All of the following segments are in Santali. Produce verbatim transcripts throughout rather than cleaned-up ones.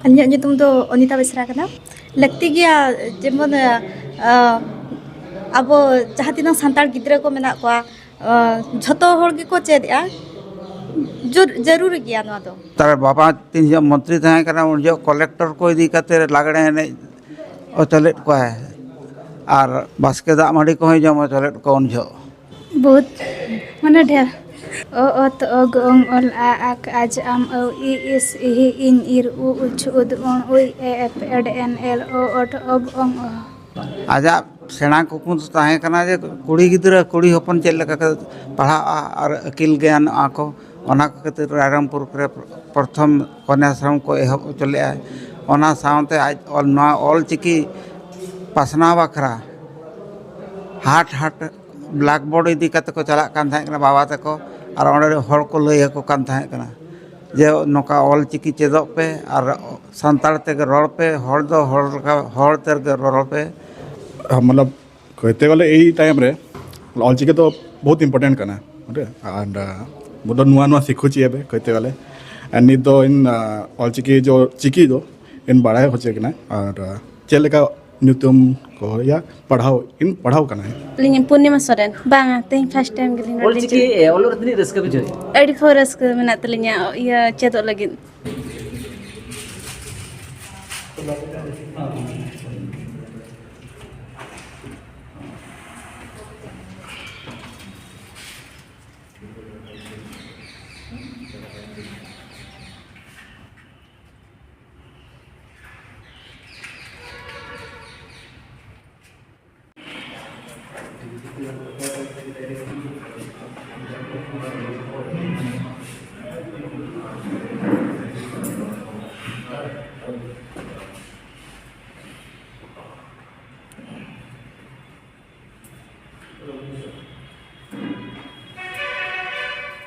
ᱤᱧᱟᱹᱜ ᱧᱩᱛᱩᱢ ᱫᱚ ᱚᱱᱤᱛᱟ ᱵᱮᱥᱨᱟ ᱠᱟᱱᱟ᱾ ᱞᱟᱹᱠᱛᱤ ᱜᱮᱭᱟ, ᱡᱮᱢᱚᱱ, ᱟᱵᱚ ᱡᱟᱦᱟᱸ ᱛᱤᱱᱟᱹᱜ ᱥᱟᱱᱛᱟᱲ ᱜᱤᱫᱽᱨᱟᱹ ᱠᱚ ᱢᱮᱱᱟᱜ ᱠᱚᱣᱟ, ᱡᱷᱚᱛᱚ ᱦᱚᱲ ᱜᱮᱠᱚ ᱪᱮᱫ ᱮᱜᱼᱟ᱾ ᱡᱟᱹᱨᱩᱨᱤ ᱜᱮᱭᱟ ᱱᱚᱣᱟ ᱫᱚ᱾ ᱛᱟᱦᱞᱮ ᱵᱟᱵᱟ ᱛᱤᱱ ᱡᱚᱦᱚᱜ ᱢᱚᱱᱛᱨᱤ ᱛᱟᱦᱮᱸ ᱠᱟᱱᱟ, ᱩᱱ ᱡᱚᱦᱚᱜ ᱠᱚᱞᱮᱠᱴᱚᱨ ᱠᱚ ᱤᱫᱤ ᱠᱟᱛᱮ ᱞᱟᱜᱽᱲᱮ ᱮᱱᱮᱡ ᱦᱚᱪᱚ ᱞᱮᱫ ᱠᱚᱣᱟᱭ᱾ ᱟᱨ ᱵᱟᱥᱠᱮ ᱫᱟᱜ ᱢᱟᱹᱰᱤ ᱠᱚᱦᱚᱸᱭ ᱡᱚᱢ ᱦᱚᱪᱚ ᱞᱮᱫ ᱠᱚᱣᱟ ᱩᱱ ᱡᱚᱦᱚᱜ᱾ ᱵᱚᱦᱩᱛ, ᱢᱟᱱᱮ, ᱰᱷᱮᱨ᱾ ᱚ, ᱚᱛ, ᱚ, ᱜᱚᱝ, ᱚᱞ, ᱟ, ᱟᱠ, ᱟᱡ, ᱟᱢ, ᱟᱹᱣ, ᱤ, ᱤᱥ, ᱤᱦᱤ, ᱤᱧ, ᱤᱨ, ᱩ, ᱩᱪᱷ, ᱩᱫ, ᱩᱬ, ᱩᱭ, ᱮ, ᱮᱯ, ᱮᱰ, ᱮᱱ, ᱮᱞ, ᱚ, ᱚᱴ, ᱚᱵ, ᱚᱝ, ᱚ᱾ ᱟᱡᱟᱜ ᱥᱮᱬᱟ ᱠᱩᱠᱢᱩ ᱫᱚ ᱛᱟᱦᱮᱸ ᱠᱟᱱᱟ ᱡᱮ ᱠᱩᱲᱤ ᱜᱤᱫᱽᱨᱟᱹ, ᱠᱩᱲᱤ ᱦᱚᱯᱚᱱ ᱪᱮᱫ ᱞᱮᱠᱟ ᱠᱚ ᱯᱟᱲᱦᱟᱜᱼᱟ ᱟᱨ ᱟᱹᱠᱤᱞ ᱜᱮᱭᱟᱱᱚᱜᱼᱟ ᱠᱚ, ᱚᱱᱟ ᱠᱚ ᱠᱷᱟᱹᱛᱤᱨ ᱨᱟᱭᱨᱚᱝᱯᱩᱨ ᱠᱚᱨᱮ ᱯᱨᱚᱛᱷᱚᱢ ᱠᱚᱱᱭᱟᱥᱨᱚᱢ ᱠᱚ ᱮᱦᱚᱵ ᱦᱚᱪᱚ ᱞᱮᱫᱼᱟ᱾ ᱚᱱᱟ ᱥᱟᱶᱛᱮ ᱟᱡ ᱚᱞ, ᱱᱚᱣᱟ ᱚᱞ ᱪᱤᱠᱤ ᱯᱟᱥᱱᱟᱣ ᱵᱟᱠᱷᱨᱟ ᱦᱟᱴ ᱦᱟᱴ ᱵᱞᱮᱠᱵᱳᱨᱰ ᱤᱫᱤ ᱠᱟᱛᱮ ᱠᱚ ᱪᱟᱞᱟᱜ ᱠᱟᱱ ᱛᱟᱦᱮᱸ ᱠᱟᱱᱟ ᱵᱟᱵᱟ ᱛᱟᱠᱚ, ᱟᱨ ᱚᱸᱰᱮ ᱦᱚᱲ ᱠᱚ ᱞᱟᱹᱭ ᱟᱠᱚ ᱠᱟᱱ ᱛᱟᱦᱮᱸ ᱠᱟᱱᱟ ᱡᱮ ᱱᱚᱝᱠᱟ ᱚᱞ ᱪᱤᱠᱤ ᱪᱮᱫᱚᱜ ᱯᱮ ᱟᱨ ᱥᱟᱱᱛᱟᱲ ᱛᱮᱜᱮ ᱨᱚᱲ ᱯᱮ, ᱦᱚᱲ ᱫᱚ ᱦᱚᱲ ᱞᱮᱠᱟ, ᱦᱚᱲ ᱛᱮᱜᱮ ᱨᱚᱲ ᱯᱮ᱾ ᱢᱚᱛᱞᱚᱵ, ᱠᱚᱦᱛᱮ ᱜᱮᱞᱮ ᱮᱭ ᱴᱟᱭᱤᱢ ᱨᱮ ᱚᱞ ᱪᱤᱠᱤ ᱫᱚ ᱵᱚᱦᱩᱛ ᱤᱢᱯᱚᱨᱴᱮᱱᱴ ᱠᱟᱱᱟ, ᱟᱨ ᱢᱚᱛᱞᱚᱵ ᱱᱚᱣᱟ ᱱᱚᱣᱟ ᱥᱤᱠᱷᱩ ᱪᱤᱭᱟᱹ ᱵᱮ ᱠᱚᱦᱛᱮ ᱜᱮᱞᱮ᱾ ᱟᱨ ᱱᱤᱛ ᱫᱚ ᱤᱧ ᱚᱞ ᱪᱤᱠᱤ ᱡᱚ ᱪᱤᱠᱤ ᱫᱚ ᱤᱧ ᱵᱟᱲᱟᱭ ᱦᱚᱪᱚ ᱠᱟᱱᱟ, ᱟᱨ ᱪᱮᱫ ᱞᱮᱠᱟ ᱧᱩᱛᱩᱢ ᱠᱚ ᱦᱩᱭᱟ, ᱯᱟᱲᱦᱟᱣ ᱤᱧ ᱯᱟᱲᱦᱟᱣ ᱠᱟᱱᱟ᱾ ᱟᱹᱞᱤᱧ ᱯᱩᱨᱱᱤᱢᱟ ᱥᱚᱨᱮᱱ᱾ ᱵᱟᱝᱟ, ᱛᱮᱦᱮᱧ ᱯᱷᱟᱥᱴ ᱴᱟᱭᱤᱢ ᱜᱮᱞᱤᱧ ᱱᱚᱰᱮ ᱚᱞᱪᱤᱠᱤ ᱪᱮᱫ ᱮ, ᱚᱞᱚᱜ ᱨᱮ ᱛᱤᱱᱟᱹᱜ ᱨᱟᱹᱥᱠᱟᱹ ᱵᱩᱡᱷᱟᱹᱣ? ᱟᱹᱰᱤ ᱯᱷᱳᱨ ᱨᱟᱹᱥᱠᱟᱹ ᱢᱮᱱᱟᱜ ᱛᱟᱹᱞᱤᱧᱟ ᱤᱭᱟᱹ ᱪᱮᱫᱚᱜ ᱞᱟᱹᱜᱤᱫ᱾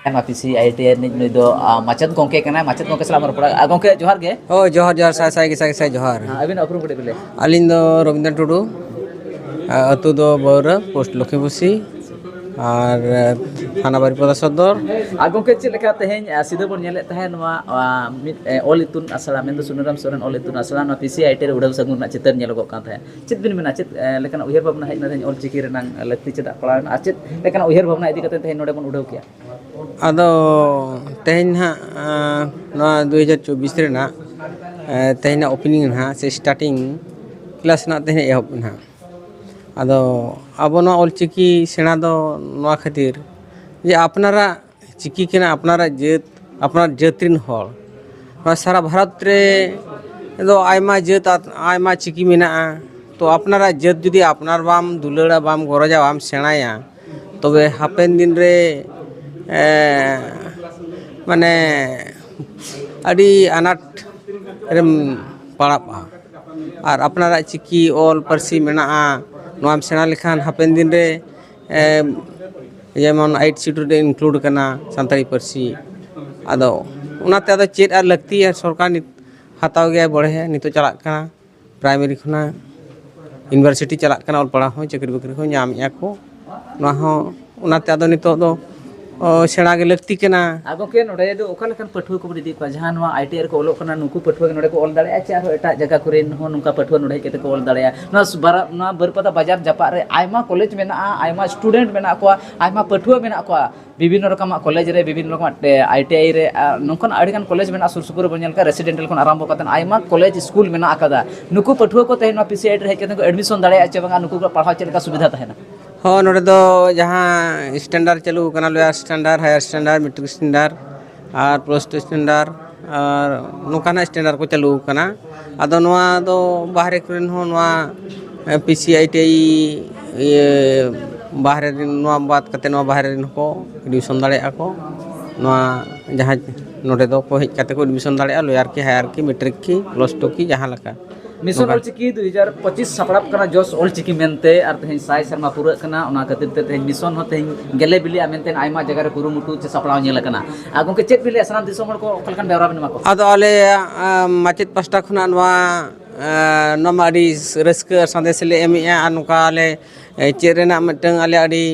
ᱮᱢ ᱟᱨ P C I T I ᱨᱤᱱᱤᱡ ᱱᱩᱭ ᱫᱚ, ᱟ, ᱢᱟᱪᱮᱫ ᱜᱚᱢᱠᱮ ᱠᱟᱱᱟᱭ, ᱢᱟᱪᱮᱫ ᱜᱚᱢᱠᱮ ᱥᱟᱞᱟᱜ ᱵᱚᱱ ᱨᱚᱯᱚᱲᱟ᱾ ᱟ, ᱜᱚᱢᱠᱮ, ᱡᱚᱦᱟᱨ ᱜᱮ᱾ ᱦᱳᱭ, ᱡᱚᱦᱟᱨ, ᱡᱚᱦᱟᱨ, ᱥᱟᱭ ᱥᱟᱭ ᱜᱮ, ᱥᱟᱭ ᱥᱟᱭ ᱡᱚᱦᱟᱨ᱾ ᱦᱮᱸ, ᱟᱹᱵᱤᱱᱟᱜ ᱩᱯᱨᱩᱢ ᱠᱟᱹᱴᱤᱡ ᱵᱤᱱ ᱞᱟᱹᱭᱟ? ᱟᱹᱞᱤᱧ ᱫᱚ ᱨᱚᱵᱤᱱᱫᱨᱚ ᱴᱩᱰᱩ, ᱟ, ᱟᱹᱛᱩ ᱫᱚ ᱵᱟᱹᱣᱨᱟᱹ, ᱯᱳᱥᱴ ᱞᱚᱠᱠᱷᱤᱯᱩᱨ ᱥᱤ᱾ ᱟᱨ ᱛᱷᱟᱱᱟ ᱵᱟᱨᱤᱯᱟᱫᱟ ᱥᱚᱫᱚᱨ᱾ ᱟᱨ ᱜᱚᱢᱠᱮ, ᱪᱮᱫ ᱞᱮᱠᱟ ᱛᱮᱦᱮᱧ, ᱟ, ᱥᱤᱫᱟᱹ ᱵᱚᱱ ᱧᱮᱞᱮᱫ ᱛᱟᱦᱮᱸᱫ ᱱᱚᱣᱟ, ᱟ, ᱢᱤᱫ, ᱮ, ᱚᱞ ᱤᱛᱩᱱ ᱟᱥᱲᱟ, ᱢᱮᱱᱫᱚ ᱥᱩᱱᱟᱹᱨᱟᱢ ᱥᱚᱨᱮᱱ ᱚᱞ ᱤᱛᱩᱱ ᱟᱥᱲᱟ, ᱱᱚᱣᱟ ᱯᱤ ᱥᱤ ᱟᱭ ᱴᱤ ᱨᱮ ᱩᱰᱷᱟᱹᱣ ᱥᱟᱹᱜᱩᱱ ᱨᱮᱱᱟᱜ ᱪᱤᱛᱟᱹᱨ ᱧᱮᱞᱚᱜᱚᱜ ᱠᱟᱱ ᱛᱟᱦᱮᱸᱫ᱾ ᱪᱮᱫ ᱵᱤᱱ ᱢᱮᱱᱟ, ᱪᱮᱫ, ᱮ, ᱞᱮᱠᱟᱱᱟᱜ ᱩᱭᱦᱟᱹᱨ ᱵᱷᱟᱵᱽᱱᱟ ᱦᱮᱡ ᱮᱱᱟ ᱛᱮᱦᱮᱧ ᱚᱞ ᱪᱤᱠᱤ ᱨᱮᱱᱟᱜ ᱞᱟᱹᱠᱛᱤ ᱪᱮᱫᱟᱜ ᱯᱟᱲᱟᱣ ᱮᱱᱟ, ᱟᱨ ᱪᱮᱫ ᱞᱮᱠᱟᱱᱟᱜ ᱩᱭᱦᱟᱹᱨ ᱵᱷᱟᱵᱽᱱᱟ ᱤᱫᱤ ᱠᱟᱛᱮ ᱛᱮᱦᱮᱧ ᱱᱚᱰᱮ ᱵᱚᱱ ᱩᱰᱷᱟᱹᱣ ᱠᱮᱜᱼᱟ? ᱟᱫᱚ ᱛᱮᱦᱮᱧ ᱱᱟᱦᱟᱜ, ᱟᱸ, ᱱᱚᱣᱟ ᱫᱩ ᱦᱟᱡᱟᱨ ᱪᱚᱵᱵᱤᱥ ᱨᱮᱱᱟᱜ, ᱮᱸ, ᱛᱮᱦᱮᱧᱟᱜ opening ᱱᱟᱦᱟᱜ ᱥᱮ starting class ᱱᱟᱦᱟᱜ ᱛᱮᱦᱮᱧ ᱮᱦᱚᱵ ᱱᱟᱦᱟᱜ᱾ ᱟᱫᱚ ᱟᱵᱚ ᱱᱚᱣᱟ ᱚᱞᱪᱤᱠᱤ ᱥᱮᱬᱟ ᱫᱚ ᱱᱚᱣᱟ ᱠᱷᱟᱹᱛᱤᱨ ᱡᱮ ᱟᱯᱱᱟᱨᱟᱜ ᱪᱤᱠᱤ ᱠᱟᱱᱟ, ᱟᱯᱱᱟᱨᱟᱜ ᱡᱟᱹᱛ, ᱟᱯᱱᱟᱨ ᱡᱟᱹᱛ ᱨᱮᱱ ᱦᱚᱲ᱾ ᱱᱚᱣᱟ ᱥᱟᱨᱟ ᱵᱷᱟᱨᱚᱛ ᱨᱮ ᱫᱚ ᱟᱭᱢᱟ ᱡᱟᱹᱛ, ᱟᱭᱢᱟ ᱪᱤᱠᱤ ᱢᱮᱱᱟᱜᱼᱟ᱾ ᱛᱚ ᱟᱯᱱᱟᱨᱟᱜ ᱡᱟᱹᱛ ᱡᱩᱫᱤ ᱟᱯᱱᱟᱨ ᱵᱟᱢ ᱫᱩᱞᱟᱹᱲᱟ, ᱵᱟᱢ ᱜᱚᱨᱚᱡᱟ, ᱵᱟᱢ ᱥᱮᱬᱟᱭᱟ, ᱛᱚᱵᱮ ᱦᱟᱯᱮᱱ ᱫᱤᱱ ᱨᱮ, ᱮ, ᱢᱟᱱᱮ ᱟᱹᱰᱤ ᱟᱱᱟᱴ ᱨᱮᱢ ᱯᱟᱲᱟᱜᱼᱟ᱾ ᱟᱨ ᱟᱯᱱᱟᱨᱟᱜ ᱪᱤᱠᱤ ᱚᱞ ᱯᱟᱹᱨᱥᱤ ᱢᱮᱱᱟᱜᱼᱟ, ᱱᱚᱣᱟᱢ ᱥᱮᱬᱟ ᱞᱮᱠᱷᱟᱱ ᱦᱟᱯᱮᱱ ᱫᱤᱱ ᱨᱮ, ᱮ, ᱡᱮᱢᱚᱱ Eighth Schedule ᱨᱮ include ᱠᱟᱱᱟ ᱥᱟᱱᱛᱟᱲᱤ ᱯᱟᱹᱨᱥᱤ᱾ ᱟᱫᱚ ᱚᱱᱟᱛᱮ ᱟᱫᱚ ᱪᱮᱫ ᱟᱨ ᱞᱟᱹᱠᱛᱤᱭᱟ, ᱥᱚᱨᱠᱟᱨ ᱱᱤᱛ ᱦᱟᱛᱟᱣ ᱜᱮᱭᱟᱭ ᱵᱚᱲᱦᱮ, ᱱᱤᱛᱚᱜ ᱪᱟᱞᱟᱜ ᱠᱟᱱᱟ᱾ Primary ᱠᱷᱚᱱᱟᱜ university ᱪᱟᱞᱟᱜ ᱠᱟᱱᱟ, ᱚᱞ ᱯᱟᱲᱦᱟᱣ ᱦᱚᱸ, ᱪᱟᱹᱠᱨᱤ ᱵᱟᱹᱠᱨᱤ ᱦᱚᱸ ᱧᱟᱢᱮᱜᱼᱟ ᱠᱚ᱾ ᱱᱚᱣᱟ ᱦᱚᱸ, ᱚᱱᱟᱛᱮ ᱟᱫᱚ ᱱᱤᱛᱚᱜ ᱫᱚ, ᱚ, ᱥᱮᱬᱟ ᱜᱮ ᱞᱟᱹᱠᱛᱤ ᱠᱟᱱᱟ᱾ ᱟᱨ ᱜᱚᱢᱠᱮ, ᱱᱚᱰᱮ ᱫᱚ ᱚᱠᱟ ᱞᱮᱠᱟᱱ ᱯᱟᱹᱴᱷᱩᱣᱟᱹ ᱠᱚᱵᱚᱱ ᱤᱫᱤᱭᱮᱫ ᱠᱚᱣᱟ? ᱡᱟᱦᱟᱸ ᱱᱚᱣᱟ ᱟᱭ ᱴᱤ ᱟᱭ ᱨᱮᱠᱚ ᱚᱞᱚᱜ ᱠᱟᱱᱟ, ᱱᱩᱠᱩ ᱯᱟᱹᱴᱷᱩᱣᱟᱹ ᱜᱮ ᱱᱚᱰᱮ ᱠᱚ ᱚᱞ ᱫᱟᱲᱮᱭᱟᱜᱼᱟ, ᱪᱮ ᱟᱨᱦᱚᱸ ᱮᱴᱟᱜ ᱡᱟᱭᱜᱟ ᱠᱚᱨᱮᱱ ᱦᱚᱸ ᱱᱚᱝᱠᱟ ᱯᱟᱹᱴᱷᱩᱣᱟᱹ ᱱᱚᱰᱮ ᱦᱮᱡ ᱠᱟᱛᱮ ᱠᱚ ᱚᱞ ᱫᱟᱲᱮᱭᱟᱜᱼᱟ? ᱱᱚᱣᱟ ᱥᱩ-, ᱵᱟᱨᱟ-, ᱱᱚᱣᱟ ᱵᱟᱹᱨᱯᱟᱫᱟ ᱵᱟᱡᱟᱨ ᱡᱟᱯᱟᱜ ᱨᱮ ᱟᱭᱢᱟ ᱠᱚᱞᱮᱡᱽ ᱢᱮᱱᱟᱜᱼᱟ, ᱟᱭᱢᱟ student ᱢᱮᱱᱟᱜ ᱠᱚᱣᱟ, ᱟᱭᱢᱟ ᱯᱟᱹᱴᱷᱩᱣᱟᱹ ᱢᱮᱱᱟᱜ ᱠᱚᱣᱟ᱾ ᱵᱤᱵᱷᱤᱱᱱᱚ ᱨᱚᱠᱚᱢᱟᱜ ᱠᱚᱞᱮᱡᱽ ᱨᱮ, ᱵᱤᱵᱷᱤᱱᱱᱚ ᱨᱚᱠᱚᱢᱟᱜ ᱴᱮ-, ᱟᱭ ᱴᱤ ᱟᱭ ᱨᱮ, ᱟᱨ ᱱᱚᱝᱠᱟᱱ ᱟᱹᱰᱤᱜᱟᱱ ᱠᱚᱞᱮᱡᱽ ᱢᱮᱱᱟᱜᱼᱟ ᱥᱩᱨ ᱥᱩᱯᱩᱨ ᱨᱮ ᱵᱚᱱ ᱧᱮᱞ ᱠᱟᱜᱼᱟ, residential ᱠᱷᱚᱱ ᱟᱨᱟᱢᱵᱷᱚ ᱠᱟᱛᱮ ᱟᱭᱢᱟ ᱠᱚᱞᱮᱡᱽ ᱥᱠᱩᱞ ᱢᱮᱱᱟᱜ ᱟᱠᱟᱫᱟ᱾ ᱱᱩᱠᱩ ᱯᱟᱹᱴᱷᱩᱣᱟᱹ ᱠᱚ ᱛᱮᱦᱮᱧ ᱱᱚᱣᱟ ᱯᱤ ᱥᱤ ᱟᱭ ᱴᱤ ᱨᱮ ᱦᱮᱡ ᱠᱟᱛᱮ ᱠᱚ admission ᱫᱟᱲᱮᱭᱟᱜᱼᱟ ᱪᱮ ᱵᱟᱝᱟ? ᱱᱩᱠᱩ ᱠᱚᱣᱟᱜ ᱯᱟᱲᱦᱟᱣ ᱪᱮᱫ ᱞᱮᱠᱟ ᱥᱩᱵᱤᱫᱷᱟ ᱛᱟᱦᱮᱱᱟ? ᱦᱚᱸ, ᱱᱚᱰᱮ ᱫᱚ ᱡᱟᱦᱟᱸ standard ᱪᱟᱹᱞᱩ ᱠᱟᱱᱟ, lower standard, higher standard, matric standard ᱟᱨ plus two standard, ᱟᱨ ᱱᱚᱝᱠᱟᱱᱟᱜ standard ᱠᱚ ᱪᱟᱹᱞᱩ ᱠᱟᱱᱟ᱾ ᱟᱫᱚ ᱱᱚᱣᱟ ᱫᱚ ᱵᱟᱦᱨᱮ ᱠᱚᱨᱮᱱ ᱦᱚᱸ ᱱᱚᱣᱟ, ᱮ, P C I T I, ᱤᱭᱟᱹ, ᱵᱟᱦᱨᱮ ᱨᱮᱱ, ᱱᱚᱣᱟ ᱵᱟᱫ ᱠᱟᱛᱮ ᱱᱚᱣᱟ ᱵᱟᱦᱨᱮ ᱨᱮᱱ ᱦᱚᱸᱠᱚ admission ᱫᱟᱲᱮᱭᱟᱜᱼᱟ ᱠᱚ᱾ ᱱᱚᱣᱟ ᱡᱟᱦᱟᱸ ᱱᱚᱰᱮ ᱫᱚ ᱠᱚ ᱦᱮᱡ ᱠᱟᱛᱮ ᱠᱚ admission ᱫᱟᱲᱮᱭᱟᱜᱼᱟ, lower ᱠᱤ, higher ᱠᱤ, matric ᱠᱤ, plus two ᱠᱤ, ᱡᱟᱦᱟᱸ ᱞᱮᱠᱟ᱾ ᱢᱤᱥᱚᱱ ᱱᱚᱝᱠᱟ᱾ ᱚᱞᱪᱤᱠᱤ ᱫᱩ ᱦᱟᱡᱟᱨ ᱯᱚᱸᱪᱤᱥ ᱥᱟᱯᱲᱟᱜ ᱠᱟᱱᱟ ᱡᱚᱥ ᱚᱞᱪᱤᱠᱤ ᱢᱮᱱᱛᱮ, ᱟᱨ ᱛᱮᱦᱮᱧ ᱥᱟᱭ ᱥᱮᱨᱢᱟ ᱯᱩᱨᱟᱹᱜ ᱠᱟᱱᱟ, ᱚᱱᱟ ᱠᱷᱟᱹᱛᱤᱨ ᱛᱮ ᱛᱮᱦᱮᱧ ᱢᱤᱥᱚᱱ ᱦᱚᱸ ᱛᱮᱦᱮᱧ ᱜᱮᱞᱮ ᱵᱤᱞᱤᱜᱼᱟ ᱢᱮᱱᱛᱮ ᱟᱭᱢᱟ ᱡᱟᱭᱜᱟ ᱨᱮ ᱠᱩᱨᱩᱢᱩᱴᱩ ᱪᱮ ᱥᱟᱯᱲᱟᱣ ᱧᱮᱞ ᱟᱠᱟᱱᱟ᱾ ᱟᱨ ᱜᱚᱢᱠᱮ, ᱪᱮᱫ ᱵᱤᱱ ᱞᱟᱹᱭᱟ, ᱥᱟᱱᱟᱢ ᱫᱤᱥᱚᱢ ᱦᱚᱲ ᱠᱚ ᱚᱠᱟ ᱞᱮᱠᱟᱱ ᱵᱮᱣᱨᱟ ᱵᱤᱱ ᱮᱢᱟ ᱠᱚᱣᱟ? ᱟᱫᱚ ᱟᱞᱮ, ᱟ, ᱢᱟᱪᱮᱫ ᱯᱟᱥᱴᱟ ᱠᱷᱚᱱᱟᱜ ᱱᱚᱣᱟ, ᱟ, ᱱᱚᱣᱟ ᱢᱟ ᱟᱹᱰᱤ ᱨᱟᱹᱥᱠᱟᱹ ᱥᱟᱸᱫᱮᱥ ᱞᱮ ᱮᱢᱮᱜᱼᱟ, ᱟᱨ ᱱᱚᱝᱠᱟ ᱟᱞᱮ, ᱮ, ᱪᱮᱫ ᱨᱮᱱᱟᱜ ᱢᱤᱫᱴᱟᱝ ᱟᱞᱮ ᱟᱹᱰᱤ,